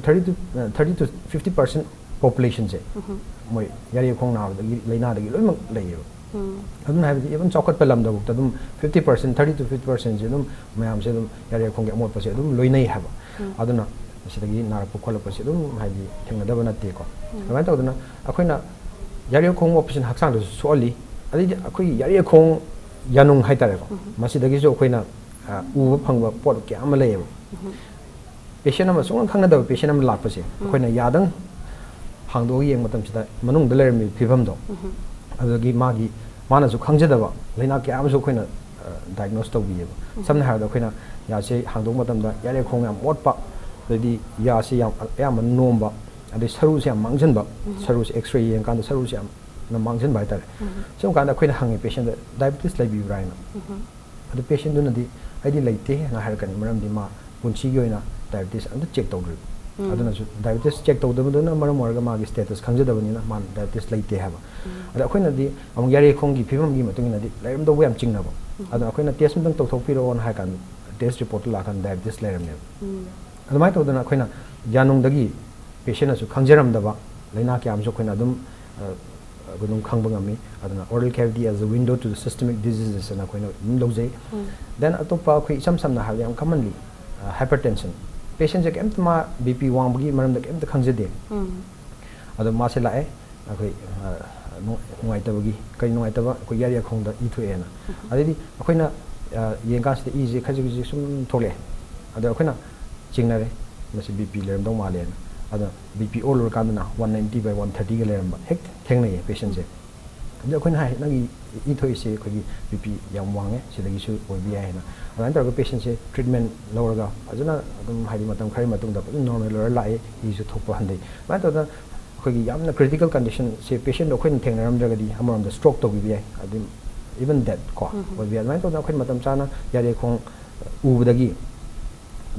thirty to thirty to fifty percent population ꯁꯦ ꯃꯣꯏ ꯌꯥꯔꯤꯈꯣꯡ ꯅꯥꯕꯗꯒꯤ, ꯂꯥꯏꯅꯥꯗꯒꯤ ꯂꯣꯏꯅꯃꯛ ꯂꯩꯌꯦꯕ꯫ ꯑꯗꯨꯅ ꯍꯥꯏꯕꯗꯤ even ꯆꯥꯎꯈꯠꯄ ꯂꯝꯗꯐꯥꯎꯗ ꯑꯗꯨꯝ fifty percent, thirty to fifty percent ꯁꯦ ꯑꯗꯨꯝ ꯃꯌꯥꯝꯁꯦ ꯑꯗꯨꯝ ꯌꯥꯔꯤꯈꯣꯡꯒꯤ ꯑꯃꯣꯠꯄꯁꯦ ꯑꯗꯨꯝ ꯂꯣꯏꯅꯩ ꯍꯥꯏꯕ꯫ ꯑꯗꯨꯅ ꯁꯤꯗꯒꯤ ꯅꯥꯔꯛꯄ ꯈꯣꯠꯂꯛꯄꯁꯦ ꯑꯗꯨꯝ ꯍꯥꯏꯗꯤ ꯊꯦꯡꯅꯗꯕ ꯅꯠꯇꯦꯀꯣ꯫ ꯑꯗꯨꯃꯥꯏꯅ ꯇꯧꯗꯅ ꯑꯩꯈꯣꯏꯅ ꯌꯥꯔꯤꯈꯣꯡ ꯃꯣꯠꯄꯁꯤꯅ ꯍꯛꯆꯥꯡꯗꯁꯨ ꯁꯣꯛꯍꯜꯂꯤ꯫ ꯑꯗꯩꯗꯤ ꯑꯩꯈꯣꯏꯒꯤ ꯌꯥꯔꯤꯈꯣꯡ ꯌꯥꯅꯨꯡ ꯍꯥꯏꯇꯥꯔꯦꯀꯣ, ꯃꯁꯤꯗꯒꯤꯁꯨ ꯑꯩꯈꯣꯏꯅ, ꯑ, ꯎꯕ ꯐꯪꯕ ꯄꯣꯠ ꯀꯌꯥ ꯑꯃ ꯂꯩꯌꯦꯕ꯫ Patient ꯑꯃ ꯁꯨꯡꯈꯪ ꯈꯪꯅꯗꯕ patient ꯑꯃ ꯂꯥꯛꯄꯁꯦ ꯑꯩꯈꯣꯏꯅ ꯌꯥꯗꯪ ꯍꯥꯡꯗꯣꯛꯑꯒ ꯌꯦꯡꯕ ꯃꯇꯝꯁꯤꯗ ꯃꯅꯨꯡꯗ ꯂꯩꯔꯝꯃꯤꯕ ꯐꯤꯕꯝꯗꯣ, ꯑꯗꯨꯗꯒꯤ ꯃꯥꯒꯤ, ꯃꯥꯅꯁꯨ ꯈꯪꯖꯗꯕ ꯂꯥꯏꯅꯥ ꯀꯌꯥ ꯑꯃꯁꯨ ꯑꯩꯈꯣꯏꯅ, ꯑ, diagnose ꯇꯧꯕꯤꯌꯦꯕ꯫ ꯁꯝꯅ ꯍꯥꯏꯔꯕꯗ ꯑꯩꯈꯣꯏꯅ ꯌꯥꯁꯦ ꯍꯥꯡꯗꯣꯛꯄ ꯃꯇꯝꯗ ꯌꯥꯔꯤꯈꯣꯡ ꯌꯥꯝ ꯃꯣꯠꯄ, ꯑꯗꯩꯗꯤ ꯌꯥꯁꯦ ꯌꯥꯝ ꯑꯌꯥꯝꯕ ꯅꯣꯝꯕ, ꯑꯗꯩ ꯁꯔꯨꯁꯦ ꯌꯥꯝ ꯃꯥꯡꯁꯤꯟꯕ, ꯁꯔꯨꯁꯦ X-ray ꯌꯦꯡꯀꯥꯟꯗ ꯁꯔꯨꯁꯦ ꯌꯥꯝꯅ ꯃꯥꯡꯁꯤꯟꯕ ꯍꯥꯏꯇꯥꯔꯦ꯫ ꯁꯤꯒꯨꯝꯕ ꯀꯥꯟꯗ ꯑꯩꯈꯣꯏꯅ ꯍꯪꯉꯦ patientꯗ, "Diabetes ꯂꯩꯕꯤꯕ꯭ꯔꯥ?" ꯍꯥꯏꯅ꯫ ꯑꯗꯨ patientꯗꯨꯅꯗꯤ, "ꯑꯩꯗꯤ ꯂꯩꯇꯦ" ꯍꯥꯏꯅ ꯍꯥꯏꯔꯛꯀꯅꯤ, ꯃꯔꯝꯗꯤ ꯃꯥ ꯄꯨꯟꯁꯤꯒꯤ ꯑꯣꯏꯅ diabetes ꯑꯝꯇ check ꯇꯧꯗ꯭ꯔꯤꯕ꯫ ꯑꯗꯨꯅꯁꯨ diabetes check ꯇꯧꯗꯕꯗꯨꯅ ꯃꯔꯝ ꯑꯣꯏꯔꯒ ꯃꯥꯒꯤ status ꯈꯪꯖꯗꯕꯅꯤꯅ ꯃꯥꯅ diabetes ꯂꯩꯇꯦ ꯍꯥꯏꯕ꯫ ꯑꯗ ꯑꯩꯈꯣꯏꯅꯗꯤ ꯑꯃꯨꯛ ꯌꯥꯔꯤꯈꯣꯡꯒꯤ ꯐꯤꯕꯝꯒꯤ ꯃꯇꯨꯡ ꯏꯟꯅꯗꯤ ꯂꯩꯔꯝꯗꯧꯕ ꯌꯥꯝ ꯆꯤꯡꯅꯕ꯫ ꯑꯗꯣ ꯑꯩꯈꯣꯏꯅ test ꯑꯝꯇꯪ ꯇꯧꯊꯣꯛꯄꯤꯔꯛꯑꯣꯅ ꯍꯥꯏ ꯀꯥꯟꯗ test reportꯇ ꯂꯥꯛꯀꯥꯟꯗ diabetes ꯂꯩꯔꯝꯃꯦꯕ꯫ ꯑꯗꯨꯃꯥꯏꯅ ꯇꯧꯗꯅ ꯑꯩꯈꯣꯏꯅ ꯌꯥꯅꯨꯡꯗꯒꯤ patientꯅꯁꯨ ꯈꯪꯖꯔꯝꯗꯕ ꯂꯥꯏꯅꯥ ꯀꯌꯥ ꯑꯃꯁꯨ ꯑꯩꯈꯣꯏꯅ ꯑꯗꯨꯝ, ꯑ, ꯑꯗꯨꯝ ꯈꯪꯕ ꯉꯝꯃꯤ꯫ ꯑꯗꯨꯅ oral cavity as a window to the systemic diseases ꯑꯅ ꯑꯩꯈꯣꯏꯅ ꯑꯗꯨꯝ ꯂꯧꯖꯩ꯫ Then ꯑꯇꯣꯞꯄ ꯑꯩꯈꯣꯏ ꯏꯆꯝ ꯆꯝꯅ ꯍꯥꯏꯔꯕꯗ ꯌꯥꯝ commonly, ꯑ, hypertension꯫ Patientꯁꯦ ꯀꯩꯝꯇ ꯃꯥ BP ꯋꯥꯡꯕꯒꯤ ꯃꯔꯝꯗ ꯀꯩꯝꯇ ꯈꯪꯖꯗꯦ꯫ ꯑꯗꯣ ꯃꯥꯁꯦ ꯂꯥꯛꯑꯦ, ꯑꯩꯈꯣꯏ, ꯑ, ꯅꯨꯡ-, ꯅꯨꯡꯉꯥꯏꯇꯕꯒꯤ, ꯀꯔꯤ ꯅꯨꯡꯉꯥꯏꯇꯕ, ꯑꯩꯈꯣꯏ ꯌꯥꯔꯤꯈꯣꯡꯗ ꯏ ꯊꯣꯛꯑꯦꯅ꯫ ꯑꯗꯩꯗꯤ ꯑꯩꯈꯣꯏꯅ, ꯑ, ꯌꯦꯡꯀꯥꯟꯁꯤꯗ ꯏꯁꯦ ꯈꯖꯤꯛ ꯈꯖꯤꯛ ꯁꯨꯝ ꯊꯣꯛꯂꯛꯑꯦ꯫ ꯑꯗꯣ ꯑꯩꯈꯣꯏꯅ ꯆꯤꯡꯅꯔꯦ, ꯃꯁꯤ BP ꯂꯩꯔꯝꯗꯧ ꯃꯥꯜꯂꯦꯅ꯫ ꯑꯗꯣ BP ꯑꯣꯜꯂꯨꯔꯀꯥꯟꯗꯅ one ninety by one thirtyꯒ ꯂꯩꯔꯝꯕ ꯍꯦꯛ ꯊꯦꯡꯅꯩꯌꯦ patientꯁꯦ꯫ ꯑꯗꯣ ꯑꯩꯈꯣꯏꯅ ꯍꯥꯏ, "ꯅꯪꯒꯤ ꯏ ꯊꯣꯛꯏꯁꯦ ꯑꯩꯈꯣꯏꯒꯤ BP ꯌꯥꯝ ꯋꯥꯡꯉꯦ, ꯁꯤꯗꯒꯤꯁꯨ ꯑꯣꯏꯕ ꯌꯥꯏ" ꯍꯥꯏꯅ꯫ ꯑꯗꯨꯃꯥꯏꯅ ꯇꯧꯔꯒ patientꯁꯦ treatment ꯂꯧꯔꯒ ꯐꯖꯅ ꯑꯗꯨꯝ, ꯍꯥꯏꯗꯤ, ꯃꯇꯝ ꯈꯔꯒꯤ ꯃꯇꯨꯡꯗ ꯐꯖꯅ normal ꯑꯣꯏꯔ ꯂꯥꯛꯑꯦ, ꯏꯁꯨ ꯊꯣꯛꯄ ꯍꯟꯊꯩ꯫ ꯑꯗꯨꯃꯥꯏꯅ ꯇꯧꯗꯅ ꯑꯩꯈꯣꯏꯒꯤ ꯌꯥꯝꯅ critical conditionꯁꯦ patientꯗꯣ ꯑꯩꯈꯣꯏꯅ ꯊꯦꯡꯅꯔꯝꯗ꯭ꯔꯒꯗꯤ ꯑꯃꯔꯣꯝꯗ stroke ꯇꯧꯕꯤꯕ ꯌꯥꯏ, ꯑꯗꯨꯝ even death ꯀꯣ ꯑꯣꯏꯕ ꯌꯥꯏ꯫ ꯑꯗꯨꯃꯥꯏꯅ ꯇꯧꯗꯅ ꯑꯩꯈꯣꯏꯅ ꯃꯇꯝ ꯆꯥꯅ ꯌꯥꯔꯤꯈꯣꯡ ꯎꯕꯗꯒꯤ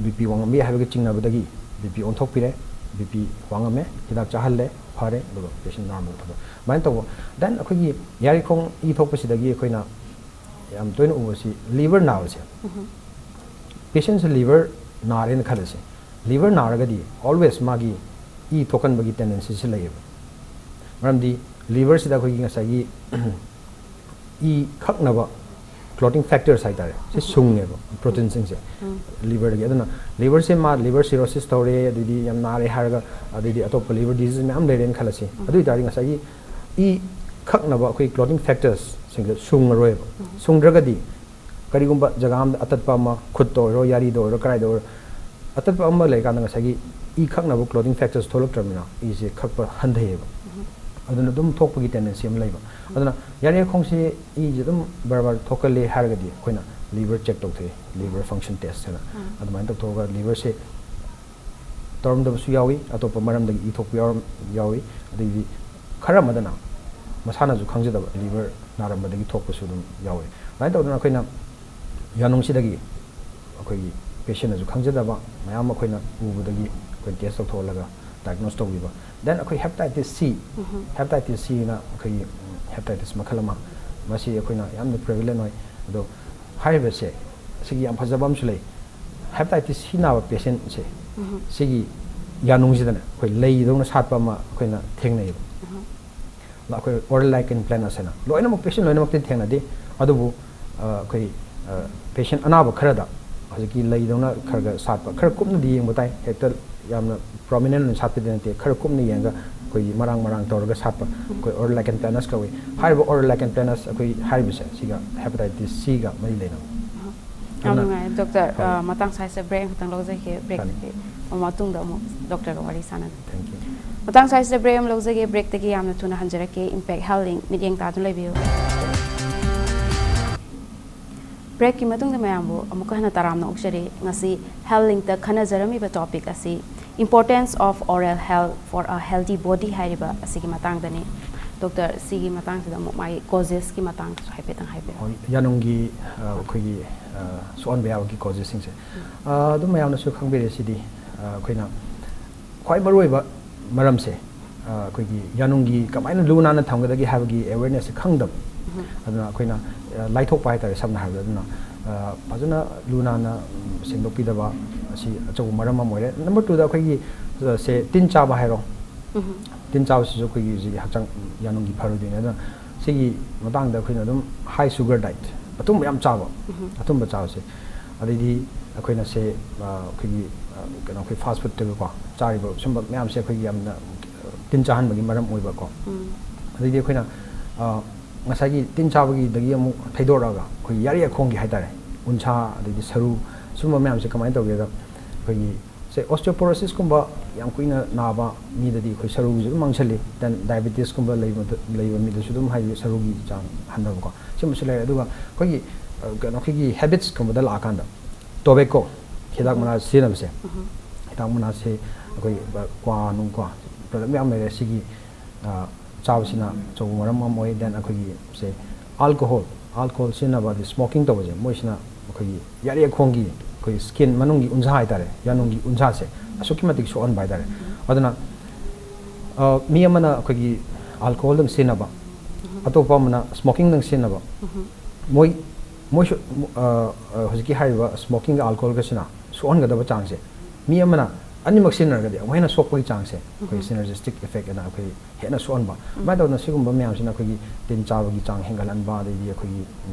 BP ꯋꯥꯡꯉꯝꯕ ꯌꯥꯏ ꯍꯥꯏꯕꯒꯤ ꯆꯤꯡꯅꯕꯗꯒꯤ BP ꯑꯣꯟꯊꯣꯛꯄꯤꯔꯦ, BP ꯋꯥꯡꯉꯝꯃꯦ, ꯍꯤꯗꯥꯛ ꯆꯥꯍꯜꯂꯦ, ꯐꯔꯦ, ꯑꯗꯨꯒ patient normal ꯊꯣꯛꯂꯦ꯫ ꯑꯗꯨꯃꯥꯏꯅ ꯇꯧꯕ꯫ Then ꯑꯩꯈꯣꯏꯒꯤ ꯌꯥꯔꯤꯈꯣꯡ ꯏ ꯊꯣꯛꯄꯁꯤꯗꯒꯤ ꯑꯩꯈꯣꯏꯅ ꯌꯥꯝ ꯇꯣꯏꯅ ꯎꯕꯁꯤ liver ꯅꯥꯕꯁꯦ꯫ Patientꯁꯦ liver ꯅꯥꯔꯦꯅ ꯈꯜꯂꯁꯦ, ꯂꯤꯚꯔ ꯅꯥꯔꯒꯗꯤ ꯑꯣꯜꯋꯦꯁ ꯃꯥꯒꯤ ꯏ ꯊꯣꯛꯍꯟꯕꯒꯤ ꯇꯦꯟꯗꯦꯟꯁꯤꯁꯤ ꯂꯩꯌꯦꯕ꯫ ꯃꯔꯝꯗꯤ ꯂꯤꯚꯔꯁꯤꯗ ꯑꯩꯈꯣꯏꯒꯤ ꯉꯁꯥꯏꯒꯤ ꯏ ꯈꯛꯅꯕ ꯀ꯭ꯂꯣꯇꯤꯡ ꯐꯦꯛꯇꯔꯁ ꯍꯥꯏꯇꯥꯔꯦ, ꯁꯤ ꯁꯨꯡꯉꯦꯕ, ꯄ꯭ꯔꯣꯇꯤꯟꯁꯤꯡꯁꯦ ꯂꯤꯚꯔꯗꯒꯤ꯫ ꯑꯗꯨꯅ ꯂꯤꯚꯔꯁꯦ ꯃꯥ ꯂꯤꯚꯔ ꯁꯤꯔꯣꯁꯤꯁ ꯇꯧꯔꯦ, ꯑꯗꯨꯗꯤ ꯌꯥꯝ ꯅꯥꯔꯦ ꯍꯥꯏꯔꯒ, ꯑꯗꯨꯗꯤ ꯑꯇꯣꯞꯄ ꯂꯤꯚꯔ ꯗꯤꯖꯤꯖ ꯃꯌꯥꯝ ꯂꯩꯔꯦꯅ ꯈꯜꯂꯁꯤ꯫ ꯑꯗꯨ ꯑꯣꯏꯇꯥꯔꯗꯤ ꯉꯁꯥꯏꯒꯤ ꯏ ꯈꯛꯅꯕ ꯑꯩꯈꯣꯏ ꯀ꯭ꯂꯣꯇꯤꯡ ꯐꯦꯛꯇꯔꯁꯁꯤꯡꯁꯦ ꯁꯨꯡꯉꯔꯣꯏꯕ꯫ ꯁꯨꯡꯗ꯭ꯔꯒꯗꯤ ꯀꯔꯤꯒꯨꯝꯕ ꯖꯒꯥ ꯑꯃꯗ ꯑꯇꯠꯄ ꯑꯃ, ꯈꯨꯠꯇ ꯑꯣꯏꯔꯣ, ꯌꯥꯔꯤꯗ ꯑꯣꯏꯔꯣ, ꯀꯗꯥꯏꯗ ꯑꯣꯏꯔꯣ, ꯑꯇꯠꯄ ꯑꯃ ꯂꯩꯀꯥꯟꯗ ꯉꯁꯥꯏꯒꯤ ꯏ ꯈꯛꯅꯕ ꯀ꯭ꯂꯣꯇꯤꯡ ꯐꯦꯛꯇꯔꯁ ꯊꯣꯛꯂꯛꯇ꯭ꯔꯕꯅꯤꯅ ꯏꯁꯦ ꯈꯛꯄ ꯍꯟꯊꯩꯌꯦꯕ꯫ ꯑꯗꯨꯅ ꯑꯗꯨꯝ ꯊꯣꯛꯄꯒꯤ ꯇꯦꯟꯗꯦꯟꯁꯤ ꯑꯃ ꯂꯩꯕ꯫ ꯑꯗꯨꯅ ꯌꯥꯔꯤꯈꯣꯡꯁꯤ ꯏꯁꯦ ꯑꯗꯨꯝ ꯕꯔꯕꯥꯔ ꯊꯣꯛꯀꯜꯂꯦ ꯍꯥꯏꯔꯒꯗꯤ ꯑꯩꯈꯣꯏꯅ ꯂꯤꯚꯔ ꯆꯦꯛ ꯇꯧꯊꯣꯛꯏ, ꯂꯤꯚꯔ ꯐꯪꯁꯟ ꯇꯦꯁ ꯍꯥꯏꯅ꯫ ꯑꯗꯨꯃꯥꯏꯅ ꯇꯧꯊꯣꯛꯑꯒ ꯂꯤꯚꯔꯁꯦ ꯇꯧꯔꯝꯗꯕꯁꯨ ꯌꯥꯎꯏ, ꯑꯇꯣꯞꯄ ꯃꯔꯝꯗꯒꯤ ꯏ ꯊꯣꯛꯄ ꯌꯥꯎꯔꯝ-, ꯌꯥꯎꯏ꯫ ꯑꯗꯩꯗꯤ ꯈꯔ ꯑꯃꯗꯅ ꯃꯁꯥꯅꯁꯨ ꯈꯪꯖꯗꯕ ꯂꯤꯚꯔ ꯅꯥꯔꯝꯕꯗꯒꯤ ꯊꯣꯛꯄꯁꯨ ꯑꯗꯨꯝ ꯌꯥꯎꯏ꯫ ꯑꯗꯨꯃꯥꯏꯅ ꯇꯧꯗꯅ ꯑꯩꯈꯣꯏꯅ ꯌꯥꯅꯨꯡꯁꯤꯗꯒꯤ ꯑꯩꯈꯣꯏꯒꯤ ꯄꯦꯁꯦꯟꯅꯁꯨ ꯈꯪꯖꯗꯕ ꯃꯌꯥꯝ ꯑꯩꯈꯣꯏꯅ ꯎꯕꯗꯒꯤ ꯑꯩꯈꯣꯏ ꯇꯦꯁ ꯇꯧꯊꯣꯛꯍꯜꯂꯒ ꯗꯥꯏꯒꯅꯣꯁ ꯇꯧꯕꯤꯕ꯫ ꯗꯦꯟ ꯑꯩꯈꯣꯏ ꯍꯦꯄꯥꯇꯥꯏꯇꯤꯁ ꯁꯤ, ꯍꯦꯄꯥꯇꯥꯏꯇꯤꯁ ꯁꯤꯅ ꯑꯩꯈꯣꯏꯒꯤ ꯍꯦꯄꯥꯇꯥꯏꯇꯤꯁ ꯃꯈꯜ ꯑꯃ, ꯃꯁꯤ ꯑꯩꯈꯣꯏꯅ ꯌꯥꯝꯅ ꯄ꯭ꯔꯦꯚꯦꯂꯦꯟ ꯑꯣꯏ꯫ ꯑꯗꯣ ꯍꯥꯏꯔꯤꯕꯁꯦ ꯁꯤꯒꯤ ꯌꯥꯝ ꯐꯖꯕ ꯑꯃꯁꯨ ꯂꯩ꯫ ꯍꯦꯄꯥꯇꯥꯏꯇꯤꯁ ꯁꯤ ꯅꯥꯕ ꯄꯦꯁꯦꯟꯁꯦ ꯁꯤꯒꯤ ꯌꯥꯅꯨꯡꯁꯤꯗꯅꯦ ꯑꯩꯈꯣꯏ ꯂꯩꯗꯧꯅ ꯁꯥꯠꯄ ꯑꯃ ꯑꯩꯈꯣꯏꯅ ꯊꯦꯡꯅꯩꯌꯦꯕ꯫ ꯑꯩꯈꯣꯏ ꯑꯣꯔꯦꯜ ꯂꯥꯏꯀꯟ ꯄ꯭ꯂꯦꯅꯁ ꯍꯥꯏꯅ ꯂꯣꯏꯅꯃꯛ, ꯄꯦꯁꯦꯟ ꯂꯣꯏꯅꯃꯛꯇꯤ ꯊꯦꯡꯅꯗꯦ, ꯑꯗꯨꯕꯨ ꯑ, ꯑꯩꯈꯣꯏ ꯄꯦꯁꯦꯟ ꯑꯅꯥꯕ ꯈꯔꯗ ꯍꯧꯖꯤꯛꯀꯤ ꯂꯩꯗꯧꯅ ꯈꯔ ꯈꯔ ꯁꯥꯠꯄ, ꯈꯔ ꯀꯨꯞꯅꯗꯤ ꯌꯦꯡꯕ ꯇꯥꯏ, ꯍꯦꯛꯇ ꯌꯥꯝꯅ ꯄ꯭ꯔꯣꯃꯤꯅꯦꯟ ꯑꯣꯏꯅ ꯁꯥꯠꯄꯗꯤ ꯅꯠꯇꯦ, ꯈꯔ ꯀꯨꯞꯅ ꯌꯦꯡꯉꯒ ꯑꯩꯈꯣꯏꯒꯤ ꯃꯔꯥꯡ ꯃꯔꯥꯡ ꯇꯧꯔꯒ ꯁꯥꯠꯄ, ꯑꯩꯈꯣꯏ ꯑꯣꯔꯦꯜ ꯂꯥꯏꯀꯟ ꯄ꯭ꯂꯦꯅꯁ ꯀꯧꯏ꯫ ꯍꯥꯏꯔꯤꯕ ꯑꯣꯔꯦꯜ ꯂꯥꯏꯀꯟ ꯄ꯭ꯂꯦꯅꯁ ꯑꯩꯈꯣꯏ ꯍꯥꯏꯔꯤꯕꯁꯦ ꯁꯤꯒ ꯍꯦꯄꯥꯇꯥꯏꯇꯤꯁ ꯁꯤꯒ ꯃꯔꯤ ꯂꯩꯅꯕ꯫ ꯌꯥꯝ ꯅꯨꯡꯉꯥꯏ ꯗꯣꯛꯇꯔ꯫ ꯃꯇꯥꯡ ꯁ꯭ꯋꯥꯏꯁꯤꯗ ꯕ꯭ꯔꯦꯛ ꯑꯃꯈꯛꯇꯪ ꯂꯧꯖꯒꯦ꯫ ꯕ꯭ꯔꯦꯛꯇꯒꯤ ꯃꯇꯨꯡꯗ ꯑꯃꯨꯛ ꯗꯣꯛꯇꯔꯒ ꯋꯥꯔꯤ ꯁꯥꯟꯅꯒꯦ꯫ Thank you. ꯃꯇꯥꯡ ꯁ꯭ꯋꯥꯏꯁꯤꯗ ꯕ꯭ꯔꯦꯛ ꯑꯃ ꯂꯧꯖꯒꯦ꯫ ꯕ꯭ꯔꯦꯛꯇꯒꯤ ꯌꯥꯝꯅ ꯊꯨꯅ ꯍꯟꯖꯔꯛꯀꯦ꯫ ꯏꯝꯄꯦꯛ ꯍꯦꯜ ꯂꯤꯡ ꯃꯤꯠꯌꯦꯡ ꯇꯥꯗꯨꯅ ꯂꯩꯕꯤꯌꯨ꯫ ꯕ꯭ꯔꯦꯛꯀꯤ ꯃꯇꯨꯡꯗ ꯃꯌꯥꯝꯕꯨ ꯑꯃꯨꯛꯀ ꯍꯟꯅ ꯇꯔꯥꯝꯅ ꯑꯣꯛꯆꯔꯤ꯫ ꯉꯁꯤ ꯍꯦꯜ ꯂꯤꯡꯇ ꯈꯟꯅꯖꯔꯝꯃꯤꯕ ꯇꯣꯄꯤꯛ ꯑꯁꯤ Importance of Oral Health for a Healthy Body ꯍꯥꯏꯔꯤꯕ ꯑꯁꯤꯒꯤ ꯃꯇꯥꯡꯗꯅꯤ꯫ ꯗꯣꯛꯇꯔ, ꯁꯤꯒꯤ ꯃꯇꯥꯡꯁꯤꯗ ꯑꯃꯨꯛ ꯃꯥꯒꯤ ꯀꯣꯖꯦꯁꯀꯤ ꯃꯇꯥꯡꯗꯁꯨ ꯍꯥꯏꯐꯦꯠꯇꯪ ꯍꯥꯏꯕꯤꯔꯛꯑꯣ꯫ ꯍꯣꯏ, ꯌꯥꯅꯨꯡꯒꯤ, ꯑ, ꯑꯩꯈꯣꯏꯒꯤ, ꯑ, ꯁꯣꯛꯍꯟꯕ ꯌꯥꯕꯒꯤ ꯀꯣꯖꯦꯁꯁꯤꯡꯁꯦ, ꯑ, ꯑꯗꯨꯝ ꯃꯌꯥꯝꯅꯁꯨ ꯈꯪꯕꯤꯔꯦ꯫ ꯁꯤꯗꯤ, ꯑ, ꯑꯩꯈꯣꯏꯅ ꯈ꯭ꯋꯥꯏ ꯃꯔꯨꯑꯣꯏꯕ ꯃꯔꯝꯁꯦ, ꯑ, ꯑꯩꯈꯣꯏꯒꯤ ꯌꯥꯅꯨꯡꯒꯤ ꯀꯃꯥꯏꯅ ꯂꯨ ꯅꯥꯟꯅ ꯊꯝꯒꯗꯒꯦ ꯍꯥꯏꯕꯒꯤ ꯑꯦꯋꯦꯔꯅꯦꯁꯁꯦ ꯈꯪꯗꯕ꯫ ꯑꯗꯨꯅ ꯑꯩꯈꯣꯏꯅ, ꯑ, ꯂꯥꯏꯊꯣꯛꯄ ꯍꯥꯏꯇꯥꯔꯦ, ꯁꯝꯅ ꯍꯥꯏꯔꯕꯗ꯫ ꯑꯗꯨꯅ ꯐꯖꯅ ꯂꯨ ꯅꯥꯟꯅ ꯁꯦꯡꯗꯣꯛꯄꯤꯗꯕ ꯑꯁꯤ ꯑꯆꯧꯕ ꯃꯔꯝ ꯑꯃ ꯑꯣꯏꯔꯦ꯫ ꯅꯝꯕꯔ ꯇꯨꯗ ꯑꯩꯈꯣꯏꯒꯤ ꯁꯦ ꯇꯤꯟ ꯆꯥꯕ ꯍꯥꯏꯔꯣ, ꯇꯤꯟ ꯆꯥꯕꯁꯤꯁꯨ ꯑꯩꯈꯣꯏꯒꯤ ꯍꯧꯖꯤꯛ ꯍꯛꯆꯥꯡ ꯌꯥꯅꯨꯡꯒꯤ ꯐꯔꯣꯏꯗꯣꯏꯅꯤ꯫ ꯑꯗꯨꯅ ꯁꯤꯒꯤ ꯃꯇꯥꯡꯗ ꯑꯩꯈꯣꯏꯅ ꯑꯗꯨꯝ ꯍꯥꯏ ꯁꯨꯒꯔ ꯗꯥꯏꯠ, ꯑꯊꯨꯝꯕ ꯌꯥꯝ ꯆꯥꯕ, ꯑꯊꯨꯝꯕ ꯆꯥꯕꯁꯦ, ꯑꯗꯩꯗꯤ ꯑꯩꯈꯣꯏꯅ ꯁꯦ ꯑꯩꯈꯣꯏꯒꯤ ꯀꯩꯅꯣ ꯑꯩꯈꯣꯏ ꯐꯥꯁ ꯐꯨꯗꯇꯒꯀꯣ ꯆꯥꯔꯤꯕ ꯁꯨꯝꯕ ꯃꯌꯥꯝꯁꯦ ꯑꯩꯈꯣꯏꯒꯤ ꯌꯥꯝꯅ ꯇꯤꯟ ꯆꯥꯍꯟꯕꯒꯤ ꯃꯔꯝ ꯑꯣꯏꯕꯀꯣ꯫ ꯑꯗꯩꯗꯤ ꯑꯩꯈꯣꯏꯅ ꯉꯁꯥꯏꯒꯤ ꯇꯤꯟ ꯆꯥꯕꯒꯤꯗꯒꯤ ꯑꯃꯨꯛ ꯊꯩꯗꯣꯔꯛꯑꯒ ꯑꯩꯈꯣꯏꯒꯤ ꯌꯥꯔꯤ ꯌꯥꯈꯣꯡꯒꯤ ꯍꯥꯏꯇꯥꯔꯦ, ꯎꯟꯁꯥ ꯑꯗꯩꯗꯤ ꯁꯔꯨ, ꯁꯨꯝꯕ ꯃꯌꯥꯝꯁꯦ ꯀꯃꯥꯏꯅ ꯇꯧꯒꯦꯗ, ꯑꯩꯈꯣꯏꯒꯤ ꯁꯦ osteoporosis ꯀꯨꯝꯕ ꯌꯥꯝ ꯀꯨꯏꯅ ꯅꯥꯕ ꯃꯤꯗꯗꯤ ꯑꯩꯈꯣꯏ ꯁꯔꯨꯒꯤꯁꯨ ꯑꯗꯨꯝ ꯃꯥꯡꯁꯜꯂꯤ꯫ Then diabetes ꯀꯨꯝꯕ ꯂꯩꯕ ꯂꯩꯕ ꯃꯤꯗꯁꯨ ꯑꯗꯨꯝ ꯍꯥꯏꯗꯤ ꯁꯔꯨꯒꯤ ꯆꯥꯡ ꯍꯟꯊꯕꯀꯣ, ꯁꯤꯃꯁꯨ ꯂꯩꯔꯦ꯫ ꯑꯗꯨꯒ ꯑꯩꯈꯣꯏꯒꯤ ꯀꯩꯅꯣ ꯑꯩꯈꯣꯏꯒꯤ ꯍꯦꯕꯤꯠꯁꯀꯨꯝꯕꯗ ꯂꯥꯛꯑꯀꯥꯟꯗ ꯇꯣꯕꯦꯀꯣ ꯍꯤꯗꯥꯛ ꯃꯅꯥ ꯁꯤꯖꯤꯟꯅꯕꯁꯦ, ꯍꯤꯗꯥꯛ ꯃꯅꯥꯁꯦ ꯑꯩꯈꯣꯏ ꯀ꯭ꯋꯥ ꯅꯨꯡ ꯀꯣ ꯄ꯭ꯔꯗꯛ ꯃꯌꯥꯝ ꯂꯩꯔꯦ꯫ ꯁꯤꯒꯤ ꯆꯥꯕꯁꯤꯅ ꯑꯆꯧꯕ ꯃꯔꯝ ꯑꯃ ꯑꯣꯏ꯫ Then ꯑꯩꯈꯣꯏꯒꯤ ꯁꯦ alcohol, alcohol ꯁꯤꯖꯤꯟꯅꯕ ꯑꯗꯩ smoking ꯇꯧꯕꯁꯦ, ꯃꯣꯏꯁꯤꯅ ꯑꯩꯈꯣꯏꯒꯤ ꯌꯥꯔꯤ ꯌꯥꯈꯣꯡꯒꯤ ꯑꯩꯈꯣꯏ ꯁ꯭ꯀꯤꯟ ꯃꯅꯨꯡꯒꯤ ꯎꯟꯁꯥ ꯍꯥꯏꯇꯥꯔꯦ, ꯌꯥꯅꯨꯡꯒꯤ ꯎꯟꯁꯥꯁꯦ ꯑꯁꯨꯛꯀꯤ ꯃꯇꯤꯛ ꯁꯣꯛꯍꯟꯕ ꯍꯥꯏꯇꯥꯔꯦ꯫ ꯑꯗꯨꯅ ꯃꯤ ꯑꯃꯅ ꯑꯩꯈꯣꯏꯒꯤ alcoholꯗꯪ ꯁꯤꯖꯤꯟꯅꯕ, ꯑꯇꯣꯞꯄ ꯑꯃꯅ smokingꯗꯪ ꯁꯤꯖꯤꯟꯅꯕ, ꯃꯣꯏ ꯃꯣꯏꯁꯨ ꯍꯧꯖꯤꯛꯀꯤ ꯍꯥꯏꯔꯤꯕ smokingꯒ alcoholꯒꯁꯤꯅ ꯁꯣꯛꯍꯟꯒꯗꯕ ꯆꯥꯡꯁꯦ, ꯃꯤ ꯑꯃꯅ ꯑꯅꯤꯃꯛ ꯁꯤꯖꯤꯟꯅꯔꯒꯗꯤ ꯑꯃꯨꯛ ꯍꯦꯟꯅ ꯁꯣꯛꯄꯒꯤ ꯆꯥꯡꯁꯦ ꯑꯩꯈꯣꯏ synergistic effect ꯑꯅ ꯑꯩꯈꯣꯏ ꯍꯦꯟꯅ ꯁꯣꯛꯍꯟꯕ꯫ ꯑꯗꯨꯃꯥꯏꯅ ꯇꯧꯗꯅ ꯁꯤꯒꯨꯝꯕ ꯃꯌꯥꯝꯁꯤꯅ ꯑꯩꯈꯣꯏꯒꯤ ꯇꯤꯟ ꯆꯥꯕꯒꯤ ꯆꯥꯡ ꯍꯦꯟꯒꯠꯍꯟꯕ, ꯑꯗꯩꯗꯤ ꯑꯩꯈꯣꯏꯒꯤ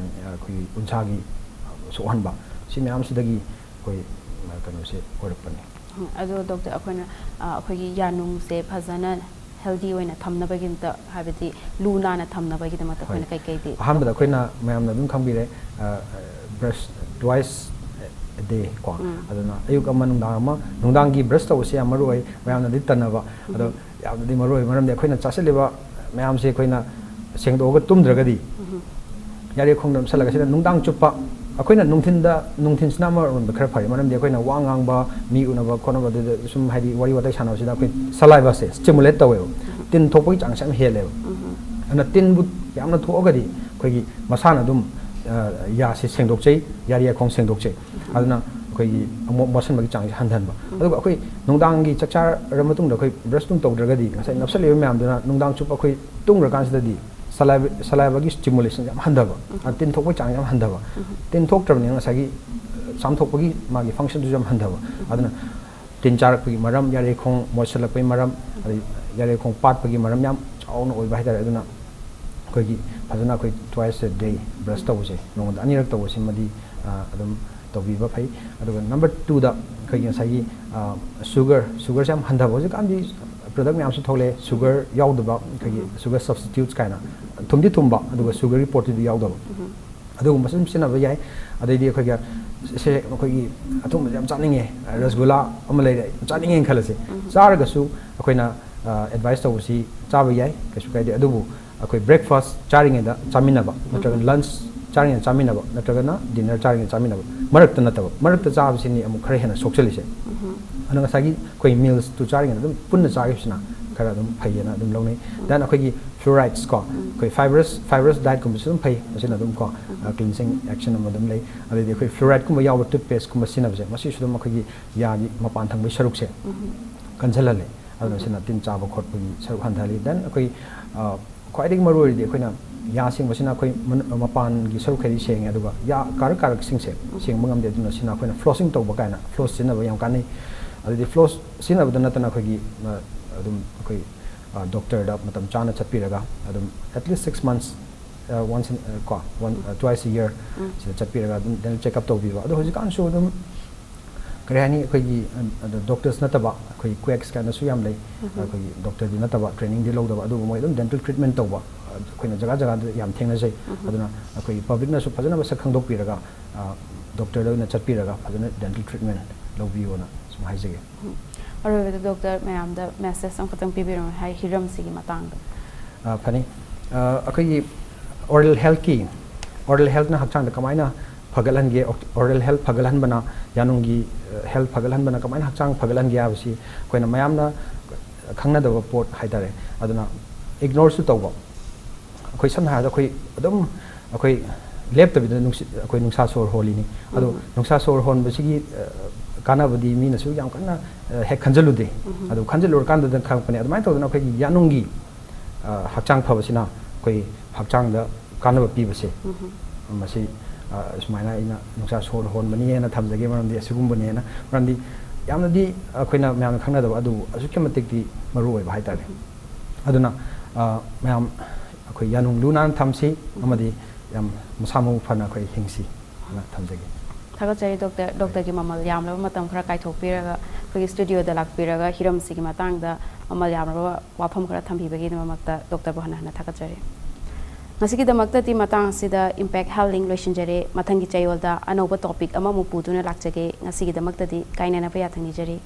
ꯑꯩꯈꯣꯏꯒꯤ ꯎꯟꯁꯥꯒꯤ ꯁꯣꯛꯍꯟꯕ, ꯁꯤ ꯃꯌꯥꯝꯁꯤꯗꯒꯤ ꯑꯩꯈꯣꯏ ꯀꯩꯅꯣꯁꯦ ꯑꯣꯏꯔꯛꯄꯅꯤ꯫ ꯑꯗꯣ ꯗꯣꯛꯇꯔ, ꯑꯩꯈꯣꯏꯅ ꯑꯩꯈꯣꯏꯒꯤ ꯌꯥꯅꯨꯡꯁꯦ ꯐꯖꯅ healthy ꯑꯣꯏꯅ ꯊꯝꯅꯕꯒꯤꯗꯃꯛꯇ, ꯍꯥꯏꯕꯗꯤ ꯂꯨ ꯅꯥꯟꯅ ꯊꯝꯅꯕꯒꯤꯗꯃꯛꯇ ꯑꯩꯈꯣꯏꯅ ꯀꯩꯀꯩꯗꯤ? ꯑꯍꯥꯟꯕꯗ ꯑꯩꯈꯣꯏꯅ ꯃꯌꯥꯝꯅ ꯑꯗꯨꯝ ꯈꯪꯕꯤꯔꯦ, brush twice a day ꯀꯣ꯫ ꯑꯗꯨꯅ ꯑꯌꯨꯛ ꯑꯃ ꯅꯨꯡꯗꯥꯡ ꯑꯃ, ꯅꯨꯡꯗꯥꯡꯒꯤ brush ꯇꯧꯕꯁꯦ ꯌꯥꯝ ꯃꯔꯨ ꯑꯣꯏ꯫ ꯃꯌꯥꯝꯅꯗꯤ ꯇꯟꯅꯕ, ꯑꯗꯣ ꯌꯥꯝꯅꯗꯤ ꯃꯔꯨ ꯑꯣꯏ꯫ ꯃꯔꯝꯗꯤ ꯑꯩꯈꯣꯏꯅ ꯆꯥꯁꯤꯜꯂꯤꯕ ꯃꯌꯥꯝꯁꯦ ꯑꯩꯈꯣꯏꯅ ꯁꯦꯡꯗꯣꯛꯑꯒ ꯇꯨꯝꯗ꯭ꯔꯒꯗꯤ, ꯌꯥꯔꯤ ꯈꯣꯡꯗ ꯅꯞꯁꯜꯂꯒ ꯁꯤꯅ ꯅꯨꯡꯗꯥꯡ ꯆꯨꯞꯄ ꯑꯩꯈꯣꯏꯅ ꯅꯨꯡꯊꯤꯟꯗ, ꯅꯨꯡꯊꯤꯟꯁꯤꯅ ꯑꯃꯔꯣꯝꯗ ꯈꯔ ꯐꯔꯦ, ꯃꯔꯝꯗꯤ ꯑꯩꯈꯣꯏꯅ ꯋꯥ ꯉꯥꯡꯕ, ꯃꯤ ꯎꯅꯕ ꯈꯣꯠꯅꯕꯗꯨꯗ ꯁꯨꯝ ꯍꯥꯏꯗꯤ ꯋꯥꯔꯤ ꯋꯥꯇꯥꯏ ꯁꯥꯟꯅꯕꯁꯤꯗ ꯑꯩꯈꯣꯏ salivaꯁꯦ stimulate ꯇꯧꯋꯦꯕ, ꯇꯤꯟ ꯊꯣꯛꯄꯒꯤ ꯆꯥꯡꯁꯦ ꯌꯥꯝ ꯍꯦꯜꯂꯦꯕ꯫ ꯑꯗꯨꯅ ꯇꯤꯟꯕꯨ ꯌꯥꯝꯅ ꯊꯣꯛꯑꯒꯗꯤ ꯑꯩꯈꯣꯏꯒꯤ ꯃꯁꯥꯅ ꯑꯗꯨꯝ ꯌꯥꯁꯦ ꯁꯦꯡꯗꯣꯛꯆꯩ, ꯌꯥꯔꯤ ꯌꯥꯈꯣꯡ ꯁꯦꯡꯗꯣꯛꯆꯩ꯫ ꯑꯗꯨꯅ ꯑꯩꯈꯣꯏꯒꯤ ꯑꯃꯣꯠ ꯃꯣꯠꯁꯟꯕꯒꯤ ꯆꯥꯡꯁꯦ ꯍꯟꯊꯍꯟꯕ꯫ ꯑꯗꯨꯒ ꯑꯩꯈꯣꯏ ꯅꯨꯡꯗꯥꯡꯒꯤ ꯆꯥꯛ ꯆꯥꯔ ꯃꯇꯨꯡꯗ ꯑꯩꯈꯣꯏ brush ꯑꯗꯨꯝ ꯇꯧꯗ꯭ꯔꯒꯗꯤ ꯉꯁꯥꯏ ꯅꯞꯁꯜꯂꯤꯕ ꯃꯌꯥꯝꯗꯨꯅ ꯅꯨꯡꯗꯥꯡ ꯆꯨꯞꯄ ꯑꯩꯈꯣꯏ ꯇꯨꯝꯈ꯭ꯔꯀꯥꯟꯁꯤꯗꯗꯤ ꯁꯂꯥꯏꯕꯒꯤ ꯁ꯭ꯇꯤꯃꯨꯂꯦꯁꯟ ꯌꯥꯝ ꯍꯟꯊꯕ, ꯇꯤꯟ ꯊꯣꯛꯄꯒꯤ ꯆꯥꯡ ꯌꯥꯝ ꯍꯟꯊꯕ, ꯇꯤꯟ ꯊꯣꯛꯇ꯭ꯔꯕꯅꯤꯅ ꯉꯁꯥꯏꯒꯤ ꯆꯥꯝꯊꯣꯛꯄꯒꯤ ꯃꯥꯒꯤ ꯐꯪꯁꯟꯗꯨꯁꯨ ꯌꯥꯝ ꯍꯟꯊꯕ꯫ ꯑꯗꯨꯅ ꯇꯤꯟ ꯆꯥꯔꯛꯄꯒꯤ ꯃꯔꯝ, ꯌꯥꯔꯦꯈꯣꯡ ꯃꯣꯠꯁꯤꯜꯂꯛꯄꯒꯤ ꯃꯔꯝ, ꯑꯗꯩ ꯌꯥꯔꯦꯈꯣꯡ ꯄꯥꯠꯄꯒꯤ ꯃꯔꯝ ꯌꯥꯝ ꯆꯥꯎꯅ ꯑꯣꯏꯕ ꯍꯥꯏꯇꯥꯔꯦ꯫ ꯑꯗꯨꯅ ꯑꯩꯈꯣꯏꯒꯤ ꯐꯖꯅ ꯑꯩꯈꯣꯏ twice a day brush ꯇꯧꯕꯁꯦ, ꯅꯣꯡꯃꯗ ꯑꯅꯤꯔꯛ ꯇꯧꯕꯁꯤꯃꯗꯤ ꯑꯗꯨꯝ ꯇꯧꯕꯤꯕ ꯐꯩ꯫ ꯑꯗꯨꯒ ꯅꯝꯕꯔ ꯇꯨꯗ ꯑꯩꯈꯣꯏꯒꯤ ꯉꯁꯥꯏꯒꯤ ꯁꯨꯒꯔ ꯁꯨꯒꯔꯁꯦ ꯌꯥꯝ ꯍꯟꯊꯕ, ꯍꯧꯖꯤꯛꯀꯥꯟꯗꯤ ꯄ꯭ꯔꯗꯛ ꯃꯌꯥꯝꯁꯨ ꯊꯣꯛꯂꯛꯑꯦ ꯁꯨꯒꯔ ꯌꯥꯎꯗꯕ, ꯑꯩꯈꯣꯏꯒꯤ ꯁꯨꯒꯔ ꯁꯕꯁꯇꯤꯇ꯭ꯌꯨꯠꯁ ꯀꯥꯏꯅ, ꯊꯨꯝꯗꯤ ꯊꯨꯝꯕ ꯑꯗꯨꯒ ꯁꯨꯒꯔꯒꯤ ꯄꯣꯠꯇꯨꯗꯤ ꯌꯥꯎꯗꯕ, ꯑꯗꯨꯒꯨꯝꯕꯁꯨ ꯑꯗꯨꯝ ꯁꯤꯖꯤꯟꯅꯕ ꯌꯥꯏ꯫ ꯑꯗꯩꯗꯤ ꯑꯩꯈꯣꯏꯒꯤ ꯁꯦ ꯑꯩꯈꯣꯏꯒꯤ ꯑꯊꯨꯝꯕꯁꯦ ꯌꯥꯝ ꯆꯥꯅꯤꯡꯉꯦ, ꯔꯁꯒꯨꯂꯥ ꯑꯃ ꯂꯩꯔꯦ, ꯌꯥꯝ ꯆꯥꯅꯤꯡꯉꯦꯅ ꯈꯜꯂꯁꯦ, ꯆꯥꯔꯒꯁꯨ ꯑꯩꯈꯣꯏꯅ ꯑꯦꯗꯚꯥꯏꯁ ꯇꯧꯕꯁꯤ ꯆꯥꯕ ꯌꯥꯏ, ꯀꯩꯁꯨ ꯀꯥꯏꯗꯦ꯫ ꯑꯗꯨꯕꯨ ꯑꯩꯈꯣꯏ ꯕ꯭ꯔꯦꯛꯐꯥꯁ ꯆꯥꯔꯤꯉꯩꯗ ꯆꯥꯃꯤꯟꯅꯕ, ꯅꯠꯇ꯭ꯔꯒ ꯂꯟꯁ ꯆꯥꯔꯤꯉꯩꯗ ꯆꯥꯃꯤꯟꯅꯕ, ꯅꯠꯇ꯭ꯔꯒꯅ ꯗꯤꯟꯅꯔ ꯆꯥꯔꯤꯉꯩꯗ ꯆꯥꯃꯤꯟꯅꯕ, ꯃꯔꯛꯇ ꯅꯠꯇꯕ꯫ ꯃꯔꯛꯇ ꯆꯥꯕꯁꯤꯅꯤ ꯑꯃꯨꯛ ꯈꯔ ꯍꯦꯟꯅ ꯁꯣꯛꯆꯜꯂꯤꯁꯦ꯫ ꯑꯗꯨꯅ ꯉꯁꯥꯏꯒꯤ ꯑꯩꯈꯣꯏ ꯃꯤꯜꯁꯇꯨ ꯆꯥꯔꯤꯉꯩꯗ ꯑꯗꯨꯝ ꯄꯨꯟꯅ ꯆꯥꯈꯤꯕꯁꯤꯅ ꯈꯔ ꯑꯗꯨꯝ ꯐꯩꯌꯦꯅ ꯑꯗꯨꯝ ꯂꯧꯅꯩ꯫ ꯗꯦꯟ ꯑꯩꯈꯣꯏꯒꯤ ꯐ꯭ꯂꯨꯑꯣꯔꯥꯏꯗ꯭ꯁ ꯀꯣ, ꯑꯩꯈꯣꯏ ꯐꯥꯏꯕ꯭ꯔꯁ ꯐꯥꯏꯕ꯭ꯔꯁ ꯗꯥꯏꯠꯀꯨꯝꯕꯁꯨ ꯑꯗꯨꯝ ꯐꯩ, ꯃꯁꯤꯅ ꯑꯗꯨꯝ ꯀꯣ ꯀ꯭ꯂꯤꯟꯁꯤꯡ ꯑꯦꯛꯁꯟ ꯑꯃ ꯑꯗꯨꯝ ꯂꯩ꯫ ꯑꯗꯩꯗꯤ ꯑꯩꯈꯣꯏ ꯐ꯭ꯂꯨꯑꯣꯔꯥꯏꯗꯀꯨꯝꯕ ꯌꯥꯎꯕ ꯇꯨꯠꯄꯦꯁꯀꯨꯝꯕ ꯁꯤꯖꯤꯟꯅꯕꯁꯦ, ꯃꯁꯤꯁꯨ ꯑꯗꯨꯝ ꯑꯩꯈꯣꯏꯒꯤ ꯌꯥꯒꯤ ꯃꯄꯥꯟ ꯊꯪꯕꯒꯤ ꯁꯔꯨꯛꯁꯦ ꯀꯟꯁꯤꯜꯍꯜꯂꯦ꯫ ꯑꯗꯨꯅ ꯁꯤꯅ ꯇꯤꯟ ꯆꯥꯕ ꯈꯣꯠꯄꯒꯤ ꯁꯔꯨꯛ ꯍꯟꯊꯍꯜꯂꯤ꯫ ꯗꯦꯟ ꯑꯩꯈꯣꯏ ꯈ꯭ꯋꯥꯏꯗꯒꯤ ꯃꯔꯨ ꯑꯣꯏꯔꯤꯗꯤ ꯑꯩꯈꯣꯏꯅ ꯌꯥ ꯁꯦꯡꯕꯁꯤꯅ ꯑꯩꯈꯣꯏ ꯃꯄꯥꯟꯒꯤ ꯁꯔꯨꯛꯈꯩꯗꯤ ꯁꯦꯡꯉꯦ, ꯑꯗꯨꯒ ꯌꯥ ꯀꯥꯔꯛ ꯀꯥꯔꯛꯁꯤꯡꯁꯦ ꯁꯦꯡꯕ ꯉꯝꯗꯦ꯫ ꯑꯗꯨꯅ ꯁꯤꯅ ꯑꯩꯈꯣꯏꯅ ꯐ꯭ꯂꯣꯁꯤꯡ ꯇꯧꯕ ꯀꯥꯏꯅ ꯐ꯭ꯂꯣꯁ ꯁꯤꯖꯤꯟꯅꯕ ꯌꯥꯝ ꯀꯥꯟꯅꯩ꯫ ꯑꯗꯩꯗꯤ ꯐ꯭ꯂꯣꯁ ꯁꯤꯖꯤꯟꯅꯕꯗ ꯅꯠꯇꯅ ꯑꯩꯈꯣꯏꯒꯤ ꯑꯗꯨꯝ ꯑꯩꯈꯣꯏ ꯗꯣꯛꯇꯔꯗ ꯃꯇꯝ ꯆꯥꯅ ꯆꯠꯄꯤꯔꯒ ꯑꯗꯨꯝ at least six months, once, ꯀꯣ, one twice a year ꯁꯤꯗ ꯆꯠꯄꯤꯔꯒ ꯑꯗꯨꯝ ꯗꯦꯟꯇꯦꯜ ꯆꯦꯛꯑꯞ ꯇꯧꯕꯤꯕ꯫ ꯑꯗꯣ ꯍꯧꯖꯤꯛꯀꯥꯟꯁꯨ ꯑꯗꯨꯝ ꯀꯔꯤ ꯍꯥꯏꯅꯤ, ꯑꯩꯈꯣꯏꯒꯤ ꯗꯣꯛꯇꯔꯁ ꯅꯠꯇꯕ ꯑꯩꯈꯣꯏ ꯀ꯭ꯋꯦꯛꯁ ꯀꯥꯏꯅꯁꯨ ꯌꯥꯝ ꯂꯩ꯫ ꯑꯩꯈꯣꯏꯒꯤ ꯗꯣꯛꯇꯔꯗꯤ ꯅꯠꯇꯕ, ꯇ꯭ꯔꯦꯅꯤꯡꯗꯤ ꯂꯧꯗꯕ, ꯑꯗꯨꯕꯨ ꯃꯣꯏ ꯑꯗꯨꯝ ꯗꯦꯟꯇꯦꯜ ꯇ꯭ꯔꯤꯠꯃꯦꯟ ꯇꯧꯕ ꯑꯩꯈꯣꯏꯅ ꯖꯒꯥ ꯖꯒꯥꯗ ꯌꯥꯝ ꯊꯦꯡꯅꯖꯩ꯫ ꯑꯗꯨꯅ ꯑꯩꯈꯣꯏꯒꯤ ꯄꯕ꯭ꯂꯤꯛꯅꯁꯨ ꯐꯖꯅ ꯃꯁꯛ ꯈꯪꯗꯣꯛꯄꯤꯔꯒ ꯗꯣꯛꯇꯔꯗ ꯑꯣꯏꯅ ꯆꯠꯄꯤꯔꯒ ꯐꯖꯅ ꯗꯦꯟꯇꯦꯜ ꯇ꯭ꯔꯤꯠꯃꯦꯟ ꯂꯧꯕꯤꯌꯣꯅ ꯁꯨꯝ ꯍꯥꯏꯖꯒꯦ꯫ ꯑꯔꯣꯏꯕꯗ ꯗꯣꯛꯇꯔ ꯃꯌꯥꯝꯗ ꯃꯦꯁꯦꯖ ꯑꯃꯈꯛꯇꯪ ꯄꯤꯕꯤꯔꯝꯃꯨ ꯍꯥꯏ ꯍꯤꯔꯝꯁꯤꯒꯤ ꯃꯇꯥꯡꯗ꯫ ꯐꯅꯤ꯫ ꯑꯩꯈꯣꯏꯒꯤ ꯑꯣꯔꯦꯜ ꯍꯦꯜꯠꯀꯤ ꯑꯣꯔꯦꯜ ꯍꯦꯜꯠꯅ ꯍꯛꯆꯥꯡꯗ ꯀꯃꯥꯏꯅ ꯐꯒꯠꯍꯟꯒꯦ, ꯑꯣꯔꯦꯜ ꯍꯦꯜꯠ ꯐꯒꯠꯍꯟꯕꯅ, ꯌꯥꯅꯨꯡꯒꯤ ꯍꯦꯜꯠ ꯐꯒꯠꯍꯟꯕꯅ ꯀꯃꯥꯏꯅ ꯍꯛꯆꯥꯡ ꯐꯒꯠꯍꯟꯒꯦ ꯍꯥꯏꯕꯁꯤ ꯑꯩꯈꯣꯏꯅ ꯃꯌꯥꯝꯅ ꯈꯪꯅꯗꯕ ꯄꯣꯠ ꯍꯥꯏꯇꯥꯔꯦ꯫ ꯑꯗꯨꯅ ꯏꯒꯅꯣꯔꯁꯨ ꯇꯧꯕ꯫ ꯑꯩꯈꯣꯏ ꯁꯝꯅ ꯍꯥꯏꯔꯕꯗ ꯑꯩꯈꯣꯏ ꯑꯗꯨꯝ ꯑꯩꯈꯣꯏ ꯂꯦꯞꯇꯕꯤꯗ ꯅꯨꯡꯁꯤꯠ, ꯑꯩꯈꯣꯏ ꯅꯨꯡꯁꯥ ꯁꯣꯔ ꯍꯣꯜꯂꯤꯅꯤ꯫ ꯑꯗꯣ ꯅꯨꯡꯁꯥ ꯁꯣꯔ ꯍꯣꯟꯕꯁꯤꯒꯤ ꯀꯥꯟꯅꯕꯗꯤ ꯃꯤꯅꯁꯨ ꯌꯥꯝ ꯀꯟꯅ ꯍꯦꯛ ꯈꯟꯖꯤꯜꯂꯨꯗꯦ꯫ ꯑꯗꯨ ꯈꯟꯖꯤꯜꯂꯨꯔꯀꯥꯟꯗ ꯈꯪꯉꯛꯄꯅꯦ꯫ ꯑꯗꯨꯃꯥꯏꯅ ꯇꯧꯗꯅ ꯑꯩꯈꯣꯏꯒꯤ ꯌꯥꯅꯨꯡꯒꯤ ꯍꯛꯆꯥꯡ ꯐꯕꯁꯤꯅ ꯑꯩꯈꯣꯏ ꯍꯛꯆꯥꯡꯗ ꯀꯥꯟꯅꯕ ꯄꯤꯕꯁꯦ, ꯃꯁꯤ ꯑ, ꯁꯨꯃꯥꯏꯅ ꯑꯩꯅ ꯅꯨꯡꯁꯥ ꯁꯣꯔ ꯍꯣꯟꯕꯅꯤ ꯍꯥꯏꯅ ꯊꯝꯖꯒꯦ꯫ ꯃꯔꯝꯗꯤ ꯑꯁꯤꯒꯨꯝꯕꯅꯦꯅ, ꯃꯔꯝꯗꯤ ꯌꯥꯝꯅꯗꯤ ꯑꯩꯈꯣꯏꯅ ꯃꯌꯥꯝꯅ ꯈꯪꯅꯗꯕ ꯑꯗꯨꯕꯨ ꯑꯁꯨꯛꯀꯤ ꯃꯇꯤꯛꯇꯤ ꯃꯔꯨ ꯑꯣꯏꯕ ꯍꯥꯏꯇꯥꯔꯦ꯫ ꯑꯗꯨꯅ ꯑ, ꯃꯌꯥꯝ ꯑꯩꯈꯣꯏ ꯌꯥꯅꯨꯡ ꯂꯨ ꯅꯥꯟꯅ ꯊꯝꯁꯤ ꯑꯃꯗꯤ ꯌꯥꯝ ꯃꯁꯥ ꯃꯎ ꯐꯅ ꯑꯩꯈꯣꯏ ꯍꯤꯡꯁꯤ ꯍꯥꯏꯅ ꯊꯝꯖꯒꯦ꯫ ꯊꯥꯒꯠꯆꯔꯤ ꯗꯣꯛꯇꯔ꯫ ꯗꯣꯛꯇꯔꯒꯤ ꯃꯃꯜ ꯌꯥꯝꯂꯕ ꯃꯇꯝ ꯈꯔ ꯀꯥꯏꯊꯣꯛꯄꯤꯔꯒ ꯑꯩꯈꯣꯏꯒꯤ ꯁ꯭ꯇꯨꯗꯤꯑꯣꯗ ꯂꯥꯛꯄꯤꯔꯒ ꯍꯤꯔꯝꯁꯤꯒꯤ ꯃꯇꯥꯡꯗ ꯃꯃꯜ ꯌꯥꯝꯂꯕ ꯋꯥꯐꯝ ꯈꯔ ꯊꯝꯕꯤꯕꯒꯤꯗꯃꯛꯇ ꯗꯣꯛꯇꯔꯕꯨ ꯍꯟꯅ ꯍꯟꯅ ꯊꯥꯒꯠꯆꯔꯤ꯫ ꯉꯁꯤꯒꯤꯗꯃꯛꯇꯗꯤ ꯃꯇꯥꯡ ꯑꯁꯤꯗ Impact Health Link ꯂꯣꯏꯁꯤꯟꯖꯔꯦ꯫ ꯃꯊꯪꯒꯤ ꯆꯌꯣꯜꯗ ꯑꯅꯧꯕ ꯇꯣꯄꯤꯛ ꯑꯃꯃꯨꯛ ꯄꯨꯗꯨꯅ ꯂꯥꯛꯆꯒꯦ꯫ ꯉꯁꯤꯒꯤꯗꯃꯛꯇꯗꯤ ꯀꯥꯏꯅꯅꯕ ꯌꯥꯊꯪ ꯅꯤꯖꯔꯤ꯫